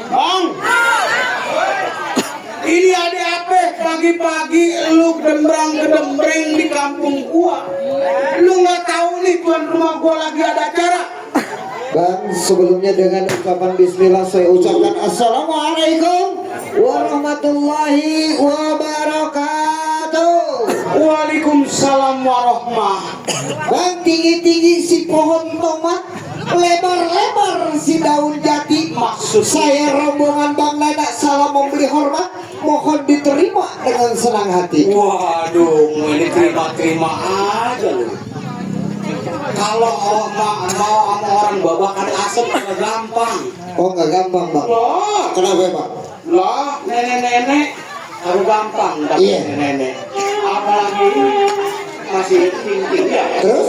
Bang, ini ada apa? Pagi-pagi lu gedembrang-gedembreng di kampung gua. Lu nggak tahu nih tuan rumah gua lagi ada acara. Bang, sebelumnya dengan ucapan bismillah saya ucapkan assalamualaikum warahmatullahi wabarakatuh. Waalaikumsalam warahmah. Bang, tinggi-tinggi si pohon tomat, lebar-lebar si daun jati. Maksud Saya rombongan Bang Nada salam memberi hormat, mohon diterima dengan senang hati. waduh, ini terima-terima aja lu. Kalau mau sama orang babakan asap nggak gampang. Oh, nggak gampang Bang. Loh, Kenapa Bang? loh, nenek-nenek harus gampang dapet Iya. nenek. Apalagi masih tinggi ya. Terus?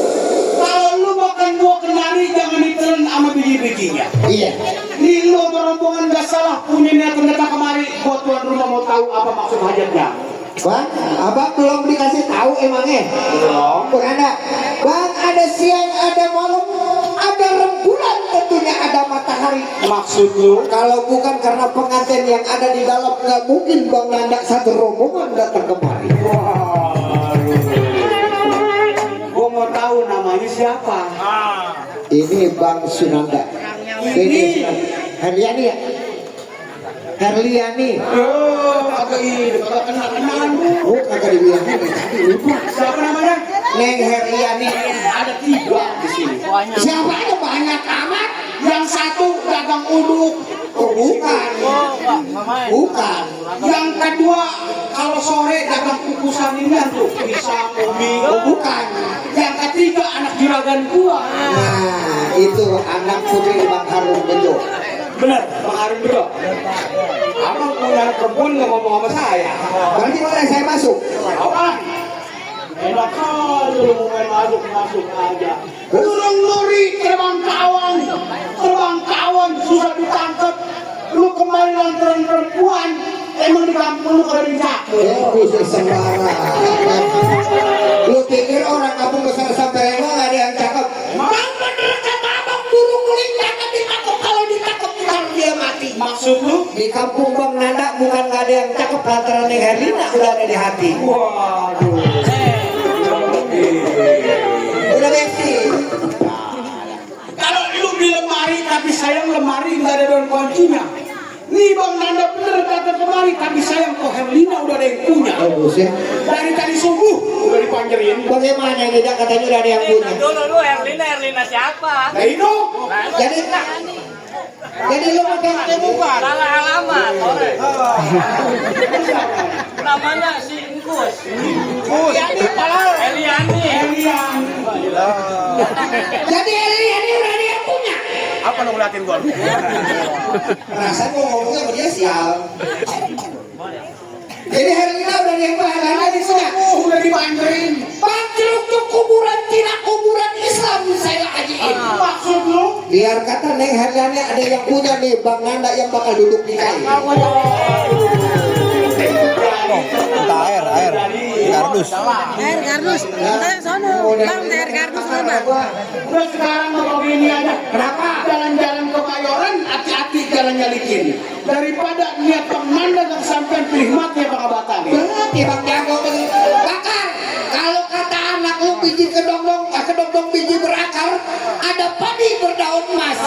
Kalau lu makan buah kenari jangan ditelan sama biji-bijinya. Iya. Nih lu berombongan gak salah punya niatan datang kemari buat tuan rumah mau tahu apa maksud hajatnya. Bang, abang belum dikasih tahu emangnya? Belum. Berada, Bang, ada siang, ada malam, ada rembulan, tentunya ada matahari. Maksud lu? Kalau bukan karena pengantin yang ada di dalam, nggak mungkin Bang Nanda satu rombongan datang kemari. Gua mau tahu namanya siapa. Ini Bang Sunanda. Ini. Herliani ya? Herliani. Oh, agak ini, agak kenal-kenalan bu. Oh, kagak dibilangnya dari tadi lupa. Siapa namanya? Neng Herliani. Ada 3 di sini. Siapa itu banyak amat? Yang satu dagang uduk. Oh, bukan. Bukan. Yang kedua kalau sore dagang kukusan ini tuh pisang, ubi. Oh, bukan. Yang ketiga anak juragan gua. Nah, itu anak putri Bang Harun Bejo. Bener, Bang Harun juga. Abang punya anak perempuan nggak ngomong sama saya. Berarti boleh saya masuk? Apaan? Enak aja lu main masuk aja. Burung nuri terbang kawan susah ditangkap. Lu kemarin lantaran perempuan, emang di kampung lu kada dicapai. Bisa sembarang. Lu pikir orang kampung besar sampai emang ada yang cakep? Bang bener kata abang, burung muling jangan ditangkap, kalau ditangkap ntar dia mati. Maksud lu? Di kampung Bang Nanda bukan nggak ada yang cakep, lantaran Neng Herlina udah ada di hati. Waduh. Udah besti. Kalau lu beli lemari tapi sayang lemari nggak ada daun kuncinya. Nih Bang Nanda bener datang kemari tapi sayang kok Herlina udah ada yang punya. Bagus ya. Dari tadi subuh udah dipanjerin. Bagaimana yang tidak katanya udah ada yang punya? Dulu Erlina siapa? Nah itu. Jadi lu makan bukan? Salah alamat, sore. Namanya si Ingkus. Eliani. Jadi Herliani udah ada yang punya. Apa lu ngeliatin gua? Perasaan gua ngomongnya sama dia sial. Jadi Herlina udah ada yang punya. Herlina di punya. Udah dipanjerin. Bangkrut tuh kuburan tidak kuburan Islam saya ajiin. Maksud lu? Biar kata Neng Herliani ada yang punya nih Bang Nanda yang bakal duduk di kayu. Air kardus. Air kardus, kita yang sono, bang, air kardus apa? Udah sekarang mau begini aja. Kenapa? Jalan-jalan ke Bayoran, hati-hati jalannya licin. Daripada niat Bang Nanda dan sampean pilih mati ya Bang Abatan. Berarti Bang Jago begitu. Bakar. Kalau kata anak lu biji kedondong biji berakar, ada padi berdaun emas.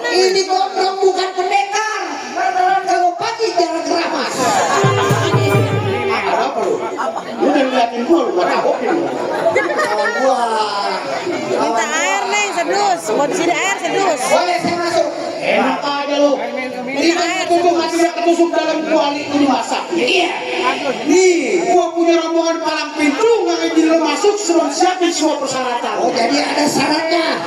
Ini gondrong bukan pendekar. Kalau padi jarang keramas. Ada apa lu? Lu udah ngeliatin gua, lu gak tahu. Kawan gua. Minta air neng, sedus, mau di sini air sedus. Boleh saya masuk. Enak aja lu. Ikan ketusuk hatinya ketusuk dalam kuali itu dimasak. Iya. Nih, gua punya rombongan palang pintu nggak ngizin lu masuk sebelum siapin semua persyaratan. Oh, jadi ada syaratnya.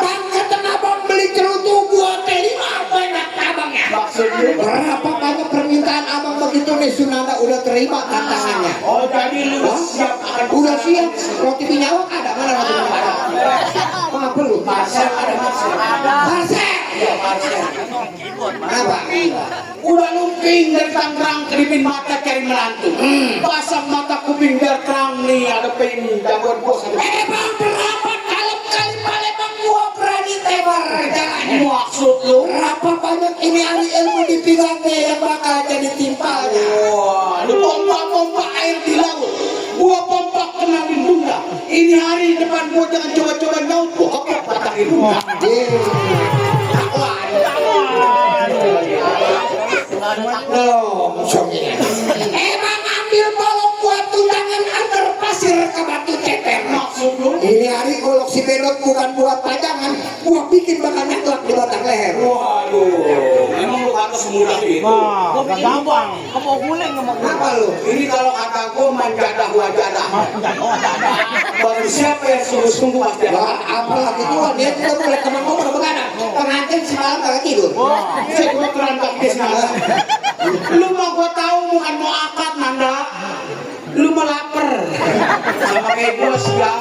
Bang kata abang beli cerutu gua T5 banyak abangnya. Maksudnya? Berapa banyak permintaan abang begitu nih Sunanda udah terima tantangannya. Oh, jadi lu siap akan Udah siap. Roti binyawak ada mana roti binyawak? Apa lu? Parcel ada parcel. Parcel. Iya parcel. Apa? Udah lumping dari Tangerang kedipin mata cari menantu. Pasang mata kuping biar terang nih ada pengen jagoan bos. Bang berapa kali Palembang gua berani tebar jalan. Maksud lu? Berapa banyak ini ahli ilmu di juga yang bakal jadi timpalnya. Wah, lu pompa-pompa air di laut. Gua pompa kena lindungnya. Ini hari depan gua jangan coba-coba nyaut. Gua kepok batang lindungnya. Emang ambil golok buat tundangan antar pasir ke batu ceper. Maksud lu? Ini hari golok si bedot bukan buat pajangan, gua bikin bakal nyaklak di batang leher. Waduh, emang lu kata semudah itu? Gua bikin gampang. Kamu guling ngomong. Apa lu? Ini kalau kata gua main jadah wajadah. Baru siapa yang sungguh-sungguh pasti ada. Wah, apalagi tuan dia tidak boleh teman gua pada begadang. Pengantin semalam kagak tidur. Saya kebetulan pakai semalam. Lu mah gua tahu bukan mau akad Nanda. Lu mah lapar. Sama kayak gua sial.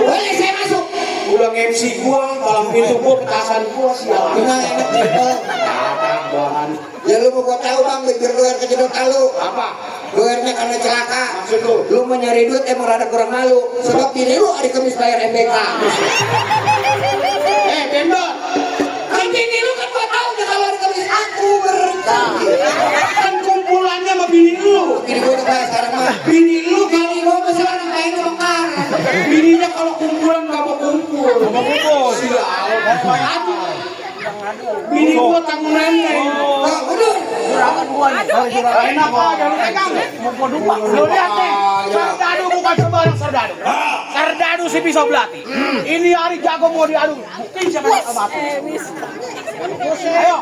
Boleh saya masuk? Udah MC gua, dalam pintu gua, petasan gua sial. Gimana enak people? Ya lu mau gua tahu bang, bibir luar kejedot lu. Apa? Luarnya karena celaka. Maksud lu? Lu mau nyari duit emang rada kurang malu. Sebab bini lu hari Kamis bayar MBK. Bendot. Kan bini lu kan gua tahu dia kalau hari Kamis aku berjanji. Kan kumpulannya sama bini lu. Bini gua udah bayar sekarang mah. Bini lu Bini gua masih orang kain bakar. bininya kalau kumpulan gak mau kumpul. Sial. Bini gua tanggung nenek. Oh, udah. Enak aja lu pegang. Mau dupa. Lu lihat nih. Serdadu bukan sembarang serdadu. Serdadu si pisau belati. Ini hari jago mau diadu. Buktiin siapa yang batu. Ayo.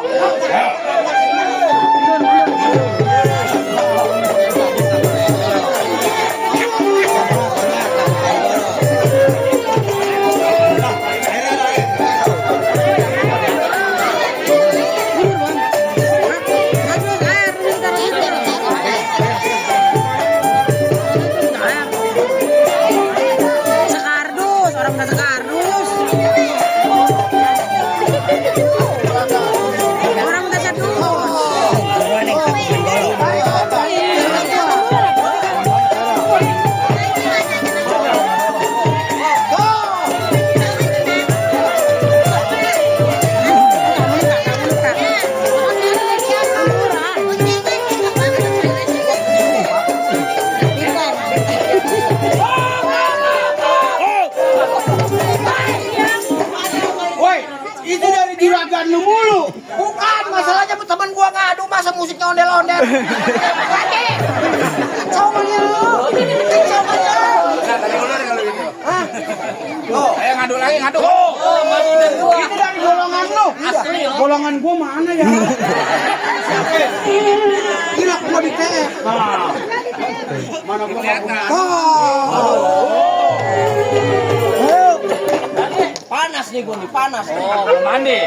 Sekardus, orang udah sekardus. Orang udah sekardus. Woi, itu dari juragan lu mulu. Bukan, masalahnya teman gua ngadu masa musiknya ondel-ondel. Lagi. Coba lu. Coba lu. Oh, ayo ngadu lagi, ngadu. Itu dari golongan lu. Golongan gua mana ya? Gila gua di TF. Mana gua nggak punya. Panas nih gue nih, panas. Oh, belum mandi.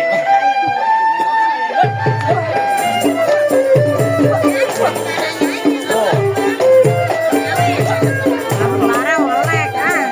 Marah oleh kan.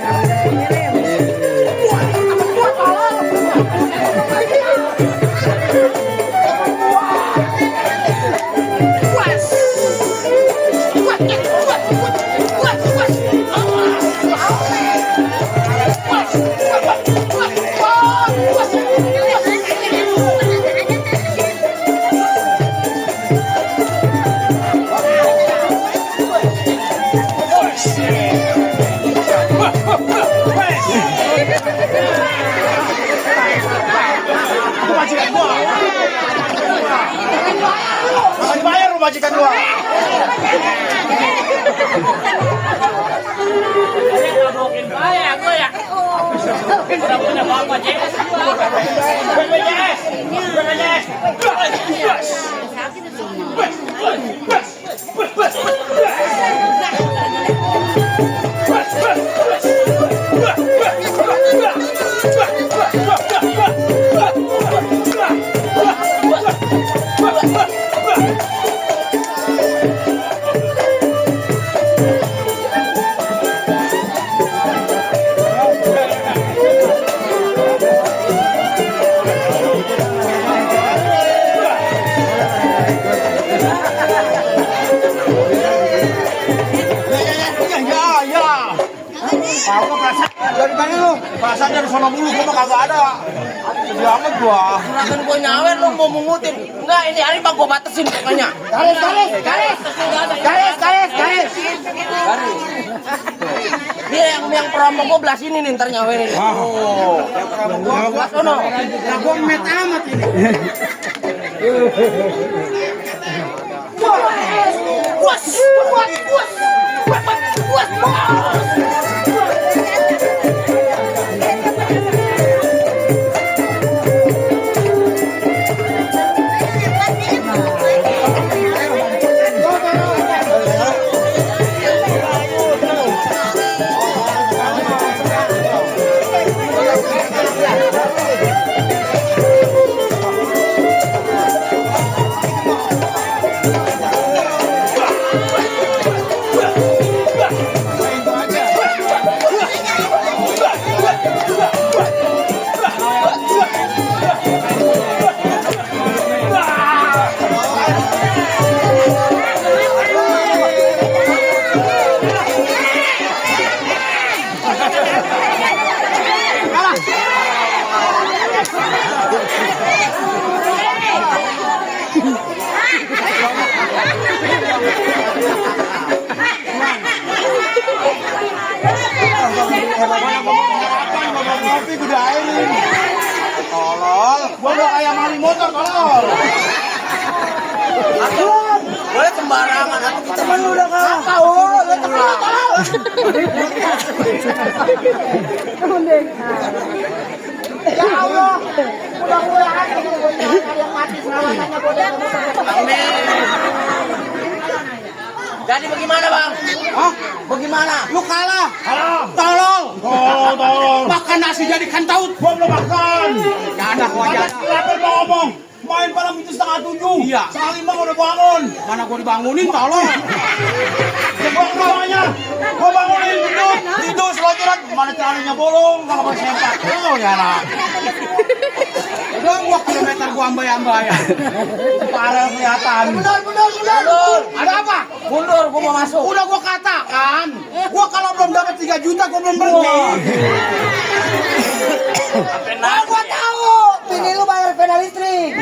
Itu majikan gua. Masih bayar lu majikan gua. Mungkin bayar gua ya. Udah punya bapak JS. BPJS. BPJS. Dari mana lu? Perasaan dari sono mulu, gua mah kagak ada. Sedih amat gua. Serahkan gua nyawer lu mau mengutin. Enggak, ini hari bang gua batasin pokoknya. Garis. Dia yang promo gua belah sini nih ntar nyawerin. Oh. Yang promo gua sono. Nah, gua met amat ini. Puas. Ngopi gua aerin. Tolol, gua udah kayak mali motor tolol. Boleh sembarangan aku kita Temen lu udah kakak, lu temen lu tolol. Ya Allah, mudah-mudahan yang mati selamatnya boleh. Amin. Jadi bagaimana bang? Hah? Bagaimana? Lu kalah. Tolol. Tolol. Makan nasi jadi kantaut. Gua belum makan. Ya anak gua aja. Kenapa mau ngomong? Main malam itu 6:30. Iya. 5:30 udah bangun. Mana gua dibangunin tolol. Ya gua namanya. Gua bangunin tidur selonjoran. Mana celananya bolong, kalau gua sempat. Oh ya anak. Udah gua kilometer gua ambai-ambayan. Parah kelihatan. Mundur. Ada apa? Mundur, gua mau masuk. Udah gua katakan, gua kalau belum dapat 3 juta gua belum berhenti. Oh, gua tahu. Bini lu bayar pedal listrik.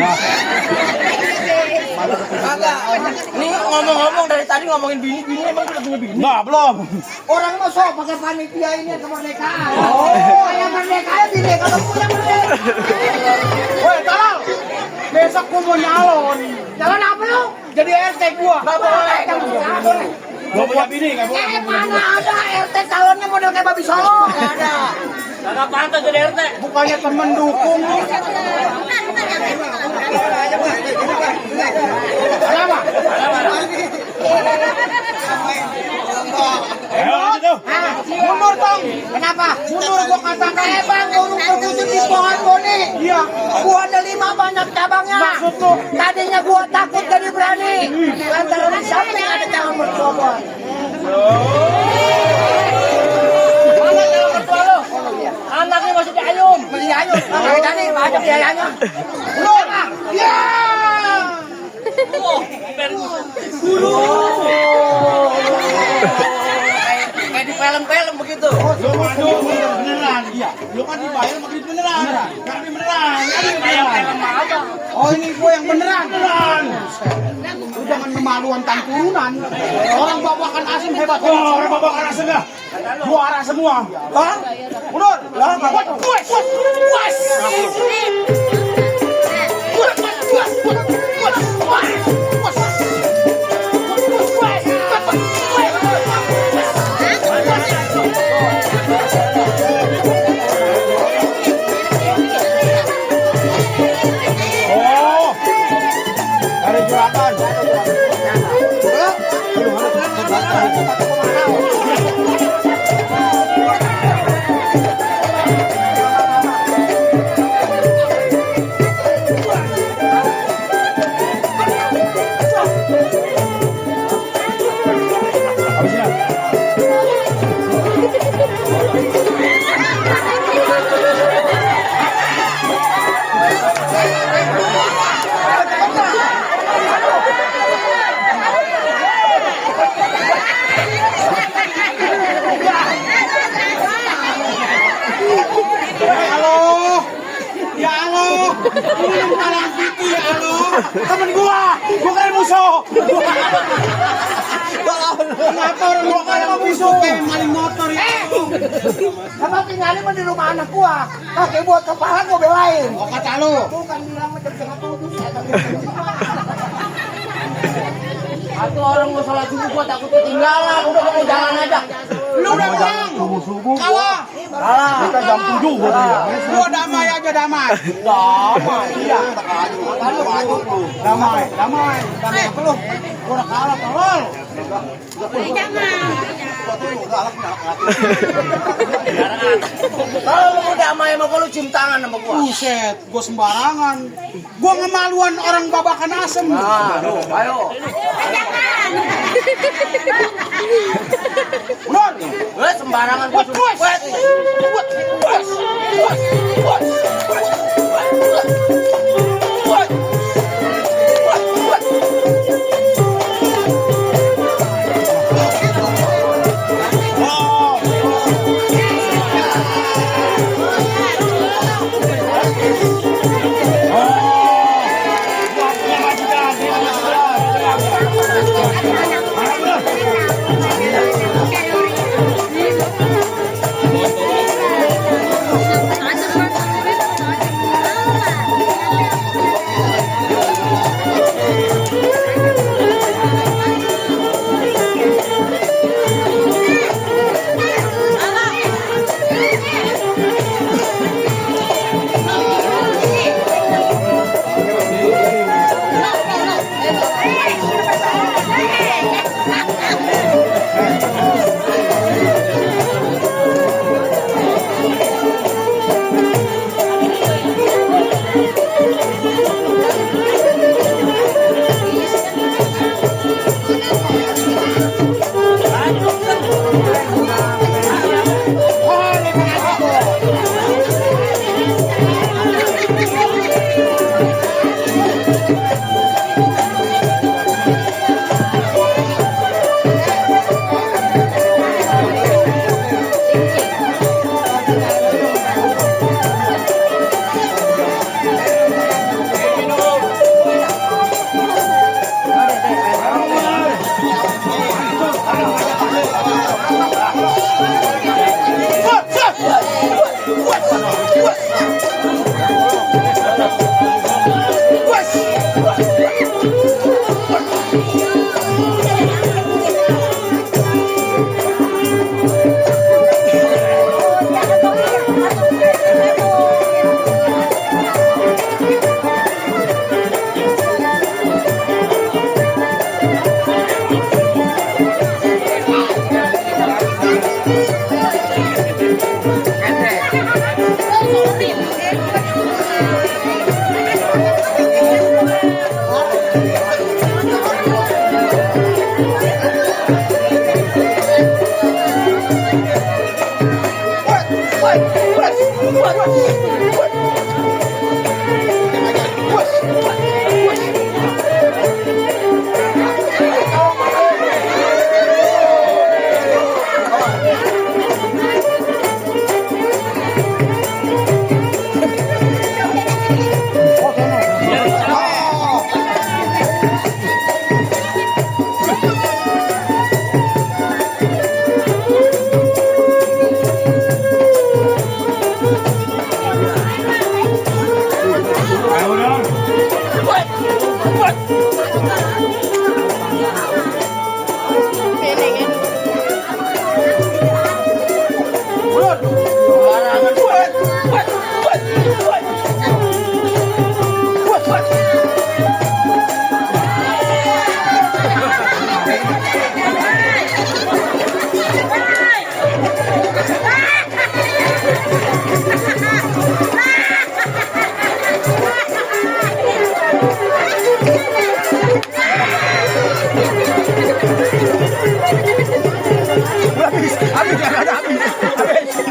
Kagak. Nih ngomong-ngomong dari tadi ngomongin bini emang udah punya bini? Nah, belum. Orang mah sok pakai panitia ini kemerdekaan. Kayak merdeka bini kalau punya merdeka. Woi, tolong. Besok gua mau nyalon. Jalan apa lu? Jadi RT gua. Nggak boleh. Nggak boleh. Gua punya bini, enggak boleh. Mana ada RT calonnya model kayak babi Solo? Nggak ada. Kagak pantas jadi RT. Bukannya temen dukung. Kenapa? Mundur dong. Kenapa? Mundur gua katakan. Bang, burung perkutut di pohon boni. Iya. Gua ada 5 banyak cabangnya. Maksud lu? Tadinya gua takut jadi berani. Lantaran di samping ada calon mertua gua. Mana calon mertua lu? Anaknya masih diayun. Masih ayun. Makanya tadi banyak biayanya. Mundur. Ya. Kayak di film-film begitu. Lu maju beneran. Iya. Lu kan dibayar sama duit beneran. Kami beneran. Oh, ini gua yang beneran. Beneran. Lu jangan kemaluan tan turunan. Orang babakan asing hebat. Oh, orang babakan asing enggak? Juara semua. Hah? Mundur. Lah, puas. Oh. Ada juragan. piso. Kenapa orang gua kaya mau piso kayak maling motor ya? Sama tinggalin mah di rumah anak gua. Pakai buat kepala gua belain. Oh kata lu. Bukan bilang macam setengah tujuh. Atau orang mau sholat subuh gua takut ketinggalan, udah mau jalan aja. Lu udah menang. Subuh. Kalah. Kita jam 7 gua dia. Gua damai aja damai. Iya. Damai apa lu? Gua udah kalah tolol. Kalau lu mau damai sama gua, lu cium tangan sama gua. Buset, gua sembarangan. Gua ngemaluan orang babakan asem. Ayo. Udah. Sembarangan gua suruh.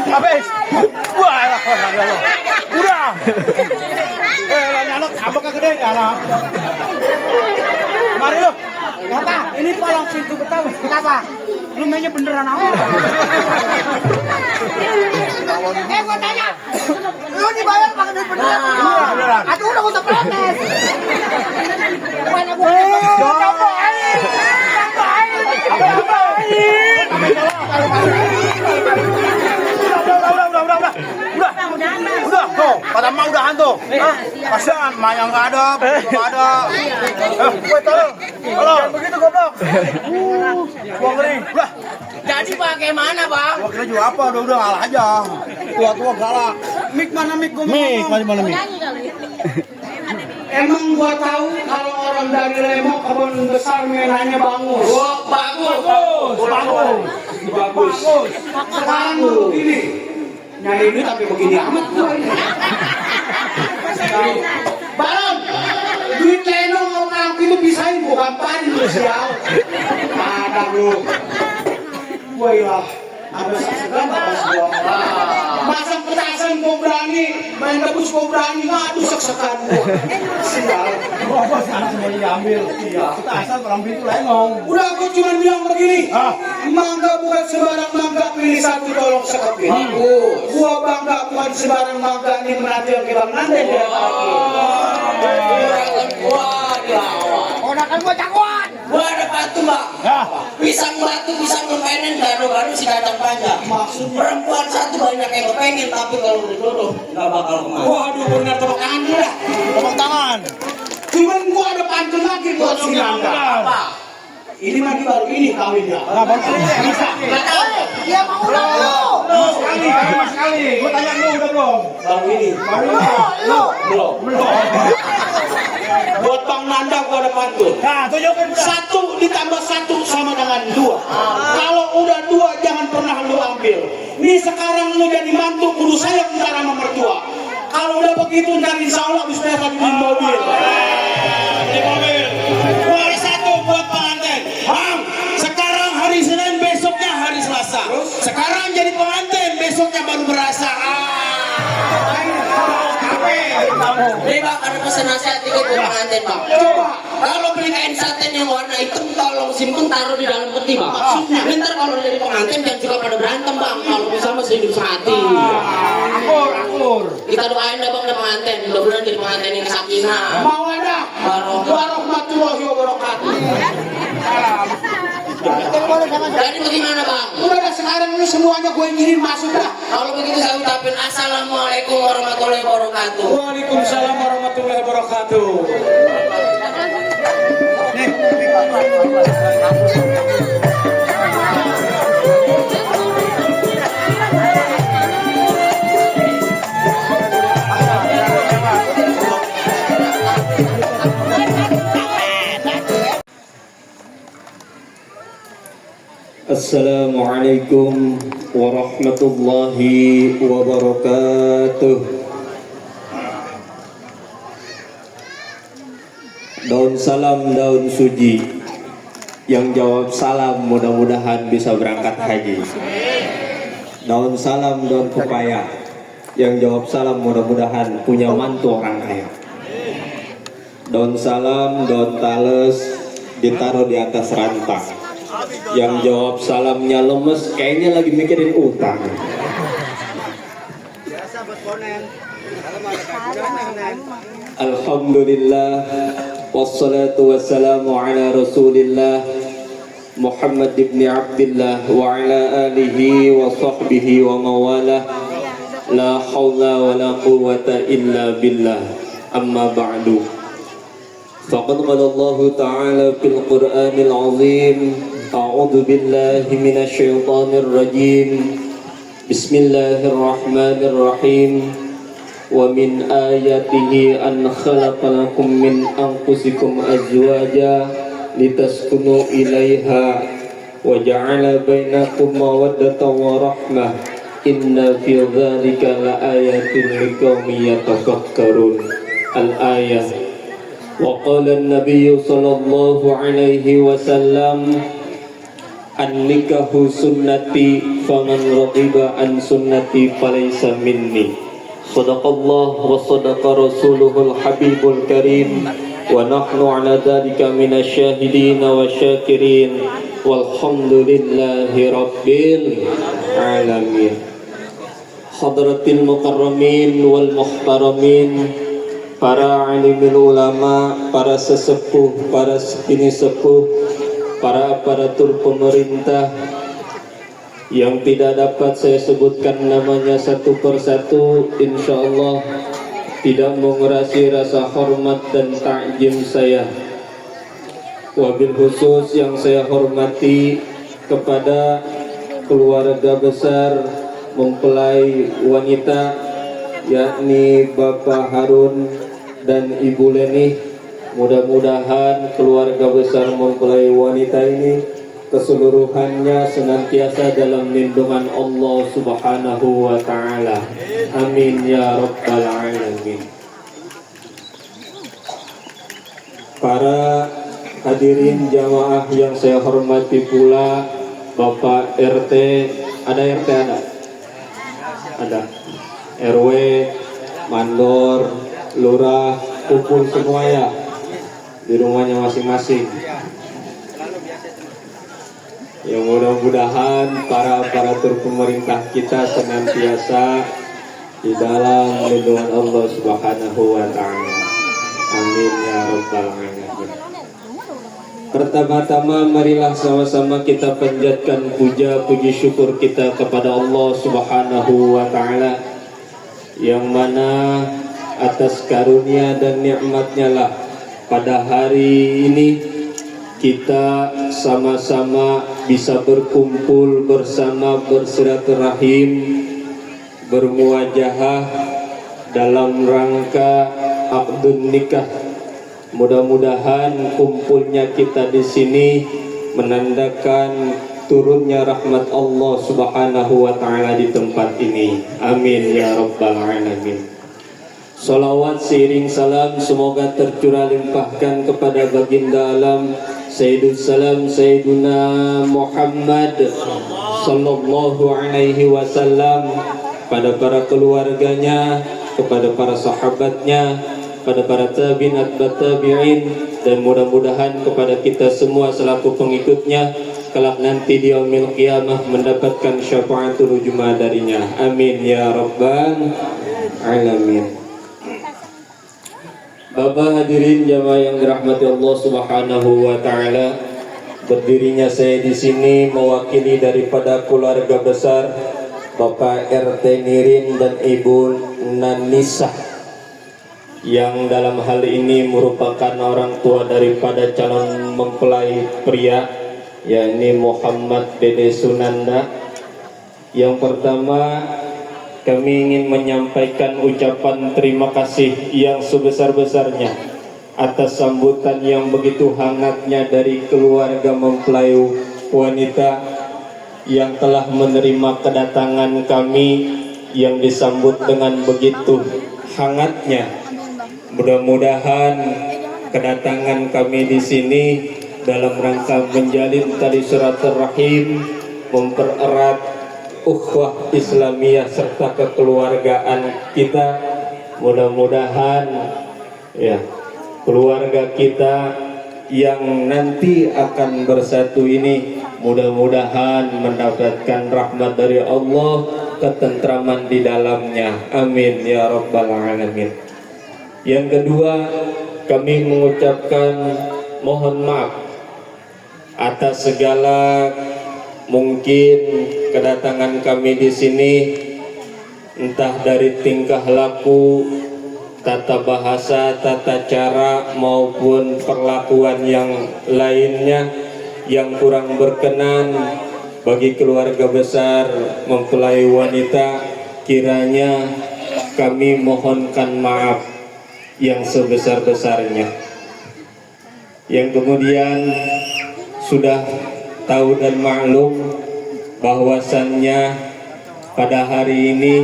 Habis. Wah, udah. Anak apa kagede anak. Mari lu. Kenapa? Ini palang pintu Betawi. Kenapa? Lu mainnya beneran apa? Gua tanya. Lu dibayar pakai duit beneran? Beneran. Aduh udah usah protes. Mana gua? Kata mah udahan tuh. Kasihan, mah yang nggak ada, nggak ada. Gue tahu. Halo, begitu goblok. Gua ngeri. Udah. Jadi bagaimana bang? Gua kira juga apa? Udah ngalah aja. Tua-tua galak. Mik mana mik? Mik mana mik? Emang gua tahu kalau orang dari Lemo kebun besar mainannya bangus. Bagus. Sekarang lu begini. Nyari ini tapi begini amat gua ini. Balon, duit Leno orang itu pisahin bukan pan lu sial. Ada lu. Gua ya ada segan pas gua. Masang petasan gua berani, main debus gua berani, aduh sek-sekan gua. Sial. Gua sekarang semuanya diambil. Iya. Kita asal orang pintu lenong. Udah aku cuma bilang begini, mangga bukan sembarang mangga, pilih satu tolong sekeping. Gua bangga bukan sembarang mangga, ini menanti yang kita menanti dia lagi. Gua dilawan. Ponakan gua jagoan. Gua ada batu mbak. Pisang batu, pisang kepengen, baru-baru si kacang panjang. Maksud perempuan satu banyak yang kepengen, tapi kalau udah jodoh nggak bakal kemana. Waduh, benar tepuk tangan dulu dah. Tepuk tangan. Cuman gua ada pantun lagi buat si Nanda. Apa? Ini lagi baru ini kawinnya. Bisa. Dia mau ulang lu. Sekali. Gua tanya lu udah belum? Baru ini. Belum. Buat Bang Nanda gua ada pantun. Nah, tunjukin. 1 ditambah 1 sama dengan 2. Kalau udah 2 jangan pernah lu ambil. Nih sekarang lu jadi mantu kudu sayang ntar sama mertua. Kalau udah begitu ntar insya Allah bisa lagi di mobil. Di mobil. Gua ada 1 buat pengantin. Bang, sekarang hari Senin, besoknya hari Selasa. Sekarang jadi pengantin, besoknya baru berasa. Nih bang, ada pesan nasihat dikit buat pengantin bang. Coba. Kalau beli kain satin yang warna hitam, tolong simpen taruh di dalam peti bang. Ntar kalau jadi pengantin jangan suka pada berantem bang. Kalau bisa masih hidup sehati. Akur. Kita doain dah bang pengantin. Mudah-mudahan jadi pengantin yang sakinah. Mau ada warahmatullahi wabarakatuh. Jadi bagaimana bang? Udah dah sekarang lu semuanya gue inginin masuk dah. Kalau begitu saya ucapin assalamualaikum warahmatullahi wabarakatuh. Waalaikumsalam warahmatullahi wabarakatuh. Assalamualaikum warahmatullahi wabarakatuh. Daun salam, daun suji. Yang jawab salam mudah-mudahan bisa berangkat haji. Daun salam, daun pepaya. Yang jawab salam mudah-mudahan punya mantu orang kaya. Daun salam, daun tales ditaruh di atas rantang. Yang jawab salamnya lemes, kayaknya lagi mikirin utang. Alhamdulillah, wassalatu wassalamu ala rasulillah Muhammad ibn Abdillah wa ala alihi wa sahbihi wa mawalah. La hawla wa la quwwata illa billah. Amma ba'du. Faqad qala Allah ta'ala fil Qur'anil azim. أعوذ بالله من الشيطان الرجيم بسم الله الرحمن الرحيم ومن آياته أن خلق لكم من أنفسكم أزواجا لتسكنوا إليها وجعل بينكم مودة ورحمة إن في ذلك لآيات لقوم يتفكرون الآية. وقال النبي صلى الله عليه وسلم An-nikahu sunnati faman raghiba an sunnati falaysa minni. Sadaqallah wa sadaqa rasuluhul habibul karim wa nahnu ala dhalika minasy syahidin wa syakirin walhamdulillahi rabbil alamin. Hadratil mukarramin wal muhtaramin, para alimul ulama, para sesepuh, para sekini sepuh, para aparatur pemerintah yang tidak dapat saya sebutkan namanya satu persatu, insyaallah tidak mengurangi rasa hormat dan ta'zim saya. Wabil khusus yang saya hormati kepada keluarga besar mempelai wanita, yakni Bapak Harun dan Ibu Leni. Mudah-mudahan keluarga besar mempelai wanita ini keseluruhannya senantiasa dalam lindungan Allah Subhanahu wa ta'ala. Amin ya rabbal alamin. Para hadirin jamaah yang saya hormati pula, Bapak RT, ada RT ada RW, mandor, lurah, kumpul semua ya di rumahnya masing-masing. Yang mudah-mudahan para aparatur pemerintah kita senantiasa di dalam lindungan Allah Subhanahu wa ta'ala. Amin ya rabbal alamin. Pertama-tama marilah sama-sama kita panjatkan puja puji syukur kita kepada Allah Subhanahu wa ta'ala, yang mana atas karunia dan nikmatnya lah pada hari ini kita sama-sama bisa berkumpul bersama, bersilaturahim, bermuajahah dalam rangka akdun nikah. Mudah-mudahan kumpulnya kita di sini menandakan turunnya rahmat Allah Subhanahu wa ta'ala di tempat ini. Amin ya rabbal alamin. Salawat seiring salam semoga tercurah limpahkan kepada baginda alam Sayyidul Salam Sayyiduna Muhammad sallallahu alaihi wasallam, pada para keluarganya, kepada para sahabatnya, pada para tabi'in atba' tabi'in, dan mudah-mudahan kepada kita semua selaku pengikutnya kelak nanti di yaumil qiyamah mendapatkan syafaatul ujma darinya. Amin ya rabbal alamin. Bapak hadirin jamaah yang dirahmati Allah Subhanahu wa ta'ala, berdirinya saya di sini mewakili daripada keluarga besar Bapak RT Nirin dan Ibu Nanisah, yang dalam hal ini merupakan orang tua daripada calon mempelai pria, yakni Muhammad Dede Sunanda. Yang pertama, kami ingin menyampaikan ucapan terima kasih yang sebesar-besarnya atas sambutan yang begitu hangatnya dari keluarga mempelai wanita yang telah menerima kedatangan kami yang disambut dengan begitu hangatnya. Mudah-mudahan kedatangan kami di sini dalam rangka menjalin tali silaturahim, mempererat ukhuwah Islamiyah serta kekeluargaan kita. Mudah-mudahan ya keluarga kita yang nanti akan bersatu ini mudah-mudahan mendapatkan rahmat dari Allah, ketentraman di dalamnya. Amin ya rabbal alamin. Yang kedua, kami mengucapkan mohon maaf atas segala mungkin kedatangan kami di sini entah dari tingkah laku, tata bahasa, tata cara maupun perlakuan yang lainnya yang kurang berkenan bagi keluarga besar mempelai wanita. Kiranya kami mohonkan maaf yang sebesar-besarnya. Yang kemudian sudah tahu dan maklum bahwasannya pada hari ini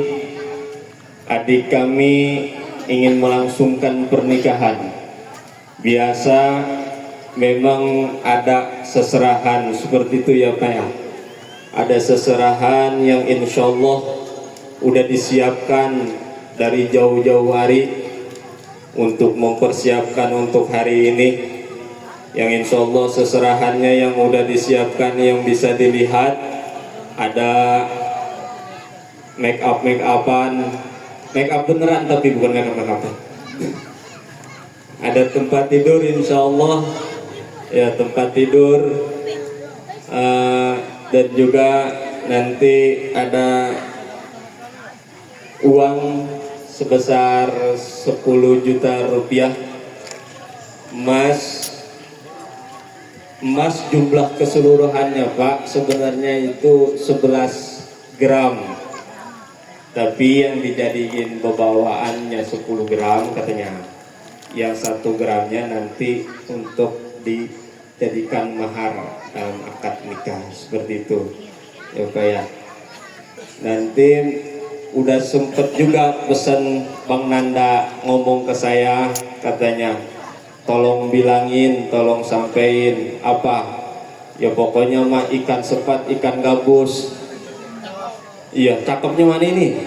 adik kami ingin melangsungkan pernikahan. Biasa memang ada seserahan seperti itu ya Pak ya. Ada seserahan yang insya Allah udah disiapkan dari jauh-jauh hari untuk mempersiapkan untuk hari ini, yang insya Allah seserahannya yang udah disiapkan yang bisa dilihat ada make up beneran tapi bukan make up. Ada tempat tidur insya Allah ya, tempat tidur dan juga nanti ada uang sebesar 10 juta rupiah. Emas jumlah keseluruhannya Pak sebenarnya itu 11 gram, tapi yang dijadiin bebawaannya 10 gram katanya. Yang 1 gramnya nanti untuk dijadikan mahar dalam akad nikah, seperti itu ya Pak ya. Nanti udah sempet juga pesan Bang Nanda ngomong ke saya, katanya tolong bilangin, tolong sampein apa ya, pokoknya mah ikan sepat, ikan gabus. Iya, cakepnya mana ini?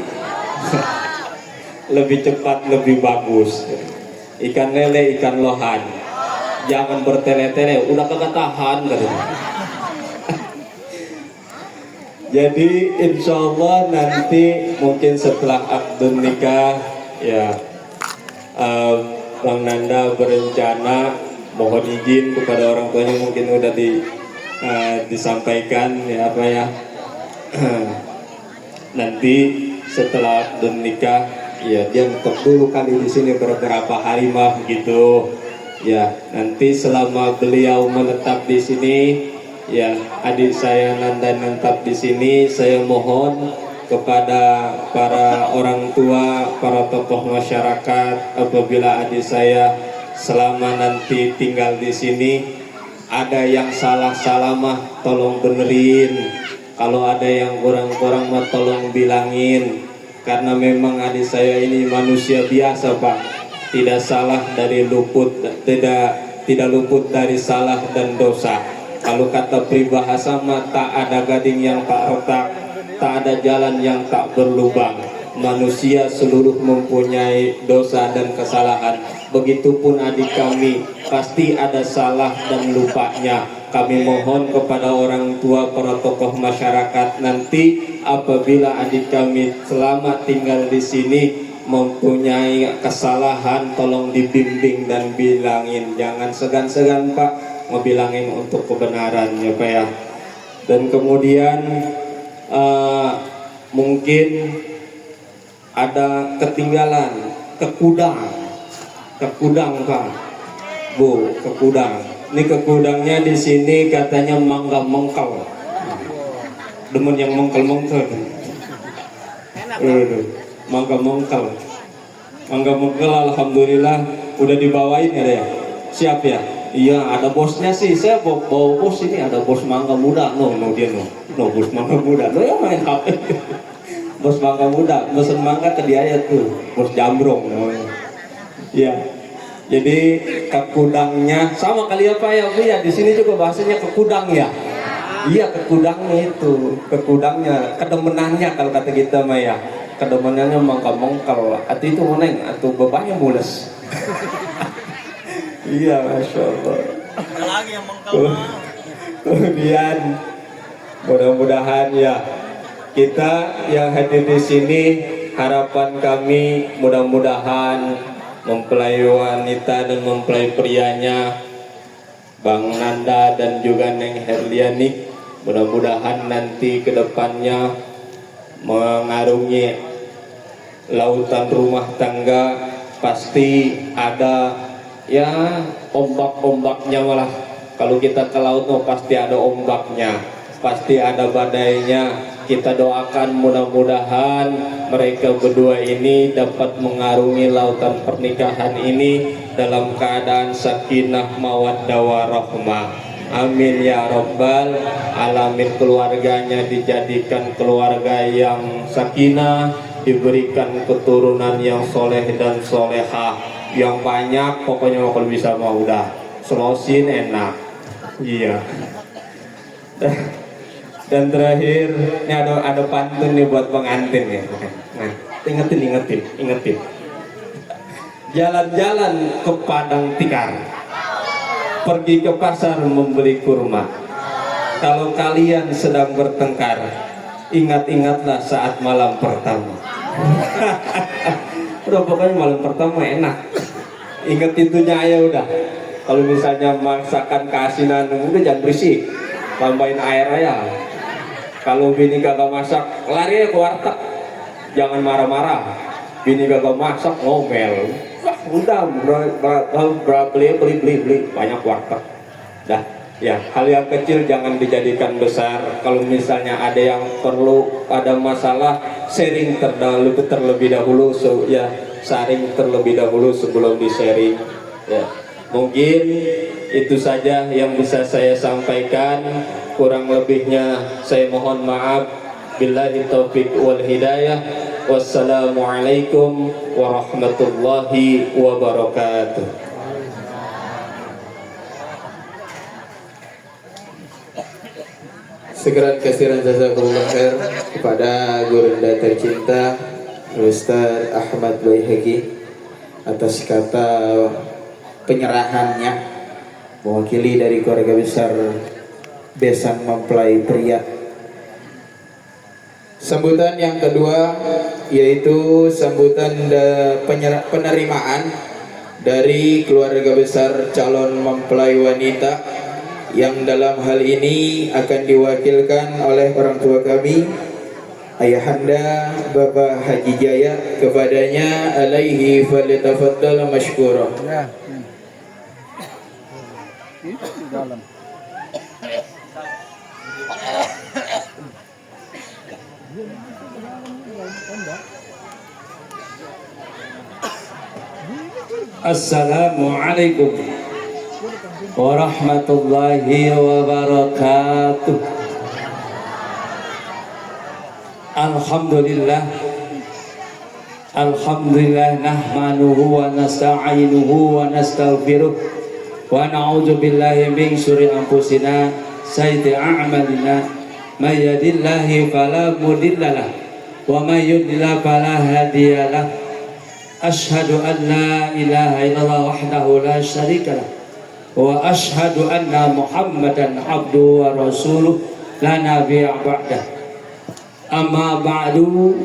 Lebih cepat, lebih bagus. Ikan lele, ikan lohan. Jangan bertele-tele, udah kagak tahan katanya. Jadi insya Allah nanti mungkin setelah akad nikah ya, Bang Nanda berencana mohon izin kepada orang tuanya, mungkin udah disampaikan ya apa ya. Nanti setelah akad nikah ya dia tetap dulu kali di sini beberapa hari mah gitu ya. Nanti selama beliau menetap di sini ya, adik saya Nanda menetap di sini, saya mohon kepada para orang tua, para tokoh masyarakat, apabila adik saya selama nanti tinggal di sini ada yang salah mah tolong benerin, kalau ada yang kurang mah tolong bilangin, karena memang adik saya ini manusia biasa Pak, tidak salah dari tidak luput dari salah dan dosa. Kalau kata peribahasa mah tak ada gading yang tak retak, tak ada jalan yang tak berlubang. Manusia seluruh mempunyai dosa dan kesalahan. Begitupun adik kami pasti ada salah dan lupanya. Kami mohon kepada orang tua, para tokoh masyarakat, nanti apabila adik kami selama tinggal di sini mempunyai kesalahan, tolong dibimbing dan bilangin. Jangan segan-segan Pak ngebilangin untuk kebenaran ya Pak ya. Dan kemudian mungkin ada ketinggalan ke Kudang Pak Bu, ke Kudang. Ini ke Kudangnya di sini katanya mangga mengkel, demen yang mengkel. Mangga mengkel alhamdulillah udah dibawain ya. Siap ya? Iya, ada bosnya sih. Saya bawa bos ini, ada bos mangga muda. No bos mangga muda. No ya main HP. Bos mangga muda, pesen mangga ke dia ya tuh, bos jambrong. Iya. Jadi kekudangnya sama kali apa ya Bu ya, di sini juga bahasanya kekudang ya. Iya, kekudangnya itu, kekudangnya, kedemenannya kalau kata kita mah ya. Kedemenannya mangga mengkel. Atau itu meneng, atau bebahnya mules. Iya, Masya Allah. Ada lagi yang mengkal. Kemudian mudah-mudahan ya kita yang hadir di sini, harapan kami mudah-mudahan mempelai wanita dan mempelai prianya Bang Nanda dan juga Neng Herliani, mudah-mudahan nanti kedepannya mengarungi lautan rumah tangga pasti ada ya ombak-ombaknya. Malah kalau kita ke laut pasti ada ombaknya, pasti ada badainya. Kita doakan mudah-mudahan mereka berdua ini dapat mengarungi lautan pernikahan ini dalam keadaan sakinah mawaddah warahmah. Amin ya rabbal alamin. Keluarganya dijadikan keluarga yang sakinah, diberikan keturunan yang soleh dan solehah yang banyak. Pokoknya kalau bisa mau udah selosin enak. Iya. Dan terakhir ini ada pantun nih buat pengantin ya. Nah, ingetin. Jalan-jalan ke Padang Tikar, pergi ke pasar membeli kurma. Kalau kalian sedang bertengkar, ingat-ingatlah saat malam pertama. Udah pokoknya malam pertama enak. Ingat itunya aja udah. Kalau misalnya masakan keasinan, udah jangan berisik, tambahin air aja. Kalau bini kagak masak, lari ke warteg, jangan marah-marah. bini kagak masak ngomel. Wah, udah beli banyak warteg. Dah, ya hal yang kecil jangan dijadikan besar. Kalau misalnya ada yang perlu, ada masalah, sharing terlebih dahulu, sharing terlebih dahulu sebelum di sharing. Ya, mungkin itu saja yang bisa saya sampaikan. Kurang lebihnya saya mohon maaf. Billahi taufiq wal hidayah. Wassalamualaikum warahmatullahi wabarakatuh. Sekian kasiran jazakumullah khair kepada gurunda tercinta Ustaz Ahmad Baihaqi atas kata penyerahannya mewakili dari keluarga besar Besan Mempelai Pria. Sambutan yang kedua yaitu sambutan penerimaan dari keluarga besar calon mempelai wanita yang dalam hal ini akan diwakilkan oleh orang tua kami, Ayahanda Bapak Haji Jaya. Kepadanya alaihi falyatafaddal mashkura. Assalamualaikum warahmatullahi wabarakatuh. Alhamdulillah nahmanuhu wa nasta'inuhu wa nastaghfiruh wa na'udzu billahi min syururi anfusina sayyiati a'malina may yahdihillahu fala mudhillalah wa may yudlil fala hadiyalah. Asyhadu an la ilaha illallah wahdahu la syarika lah wa asyhadu anna Muhammadan abduhu wa rasuluh la nabiyya ba'dah. Amma ba'du,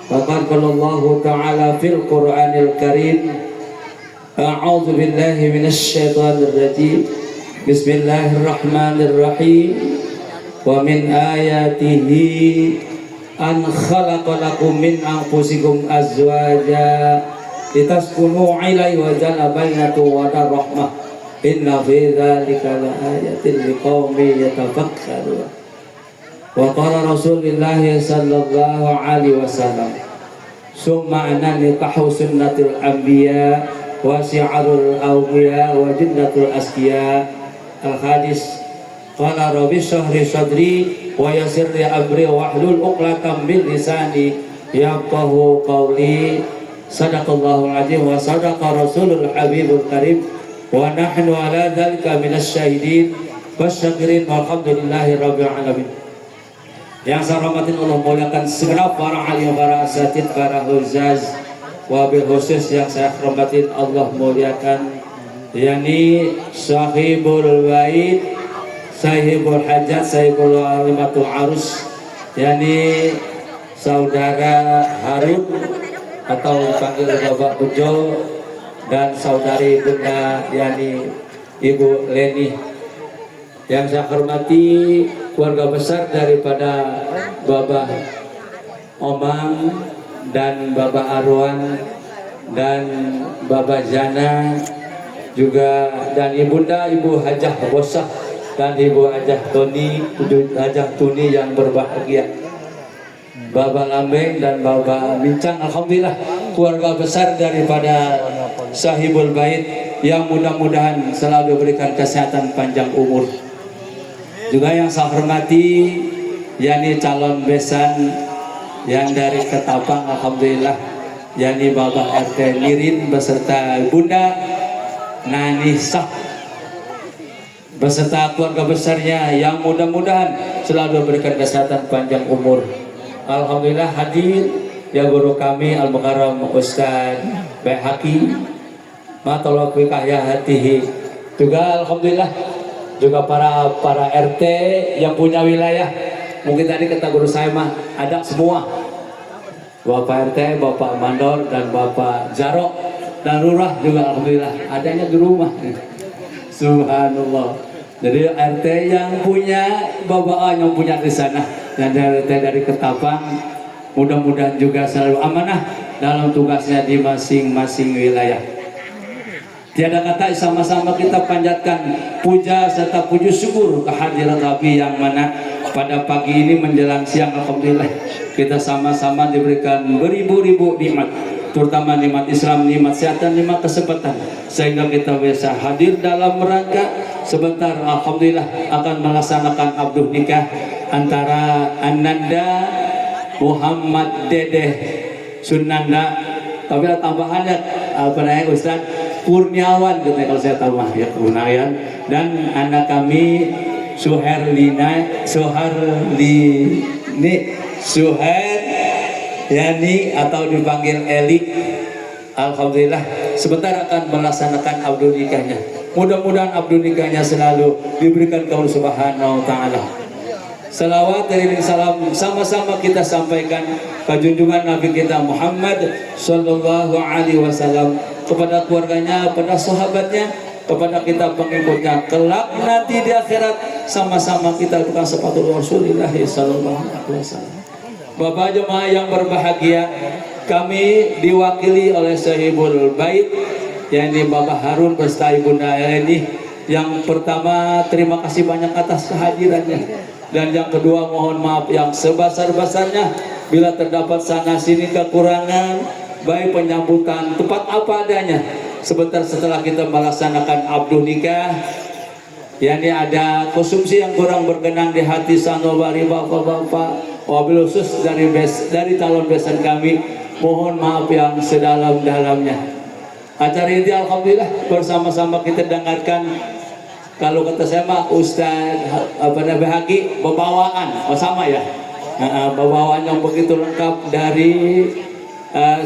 faqad qala Allah ta'ala fil Qur'anil Karim, a'udzu billahi minasy syaithanir rajim. Bismillahirrahmanirrahim. Wa min ayatihi an khalaqa lakum min anfusikum azwaja litaskunu ilaihi wa ja'ala bainakum mawaddah rahmah inna fi dzalika laayatin liqaumin yatafakkarun. Wa qala Rasulullah sallallahu alaihi wasallam summa anna nikahu sunnatul anbiya wa si'arul awliya wa jannatul asqiya. Al-hadis qala rabbi shrah sadri wa yassir li amri wahlul 'uqdatam min lisani yafqahu qawli. Sadaqallahul azim wa sadaqa rasulul habibul karim wa nahnu ala dzalika minasy syahidin wasyakirin walhamdulillahi rabbil alamin. Yang saya hormatin Allah muliakan segenap para alim, para asatid, para huzaz, wabil khusus yang saya hormatin Allah muliakan yakni sahibul bait, sahibul hajat, sahibul alimatul arus, yakni saudara Harun atau panggil Bapak Bejo, dan saudari Bunda yakni Ibu Leni. Yang saya hormati keluarga besar daripada Bapak Omang dan Bapak Arwan dan Bapak Jana juga, dan Ibunda Ibu Hajah Bosah dan Ibu Hajah Toni, Hajah Tuni yang berbahagia, Bapak Lambeng dan Bapak Bincang. Alhamdulillah keluarga besar daripada sahibul bait yang mudah-mudahan selalu berikan kesehatan panjang umur. Juga yang saya hormati yakni calon besan yang dari Ketapang, alhamdulillah, yakni Bapak RT Nirin beserta Bunda Nanisah beserta keluarga besarnya yang mudah-mudahan selalu berikan kesehatan panjang umur. Alhamdulillah hadir ya guru kami Al-Mukarram Ustaz Baihaqi matalaqiq hatihi. Juga alhamdulillah juga para RT yang punya wilayah. Mungkin tadi kata guru saya mah ada semua, Bapak RT, Bapak Mandor dan Bapak Jarok dan Lurah juga alhamdulillah adanya di rumah. Subhanallah. Jadi RT yang punya, Bapak yang punya di sana, dan RT dari Ketapang mudah-mudahan juga selalu amanah dalam tugasnya di masing-masing wilayah. Tiada kata, sama-sama kita panjatkan puja serta puji syukur kehadirat Rabbi yang mana pada pagi ini menjelang siang alhamdulillah kita sama-sama diberikan beribu-ribu nikmat, terutama nikmat Islam, nikmat sehat dan nikmat kesempatan, sehingga kita bisa hadir dalam rangka sebentar alhamdulillah akan melaksanakan akad nikah antara Ananda Muhammad Dedeh Sunanda, tapi ada tambahannya Ustaz Kurniawan gitu kalau saya tahu mah ya, Kurniawan, dan anak kami Suherlini Suher Yani atau dipanggil Eli. Alhamdulillah sebentar akan melaksanakan akad nikahnya. Mudah-mudahan akad nikahnya selalu diberikan kepada Subhanahu wa taala. Salawat dan salam sama-sama kita sampaikan ke junjungan Nabi kita Muhammad sallallahu alaihi wasallam, kepada keluarganya, kepada sahabatnya, kepada kita pengikutnya. Kelak nanti di akhirat sama-sama kita tukang sepatu Rasulullah sallallahu alaihi wasallam. Bapak jemaah yang berbahagia, kami diwakili oleh Sahibul Bait, yakni Bapak Harun beserta Ibunda Eleni. Yang pertama, terima kasih banyak atas kehadirannya. Dan yang kedua, mohon maaf yang sebesar-besarnya bila terdapat sana sini kekurangan, baik penyambutan tempat apa adanya. Sebentar setelah kita melaksanakan akad nikah, yakni ada konsumsi yang kurang berkenan di hati sanubari bapak-bapak, wabil khusus dari calon besan kami, mohon maaf yang sedalam-dalamnya. Acara ini alhamdulillah bersama-sama kita dengarkan. Kalau kata saya mah Ustaz Haki pembawaan, sama ya, pembawaan yang begitu lengkap dari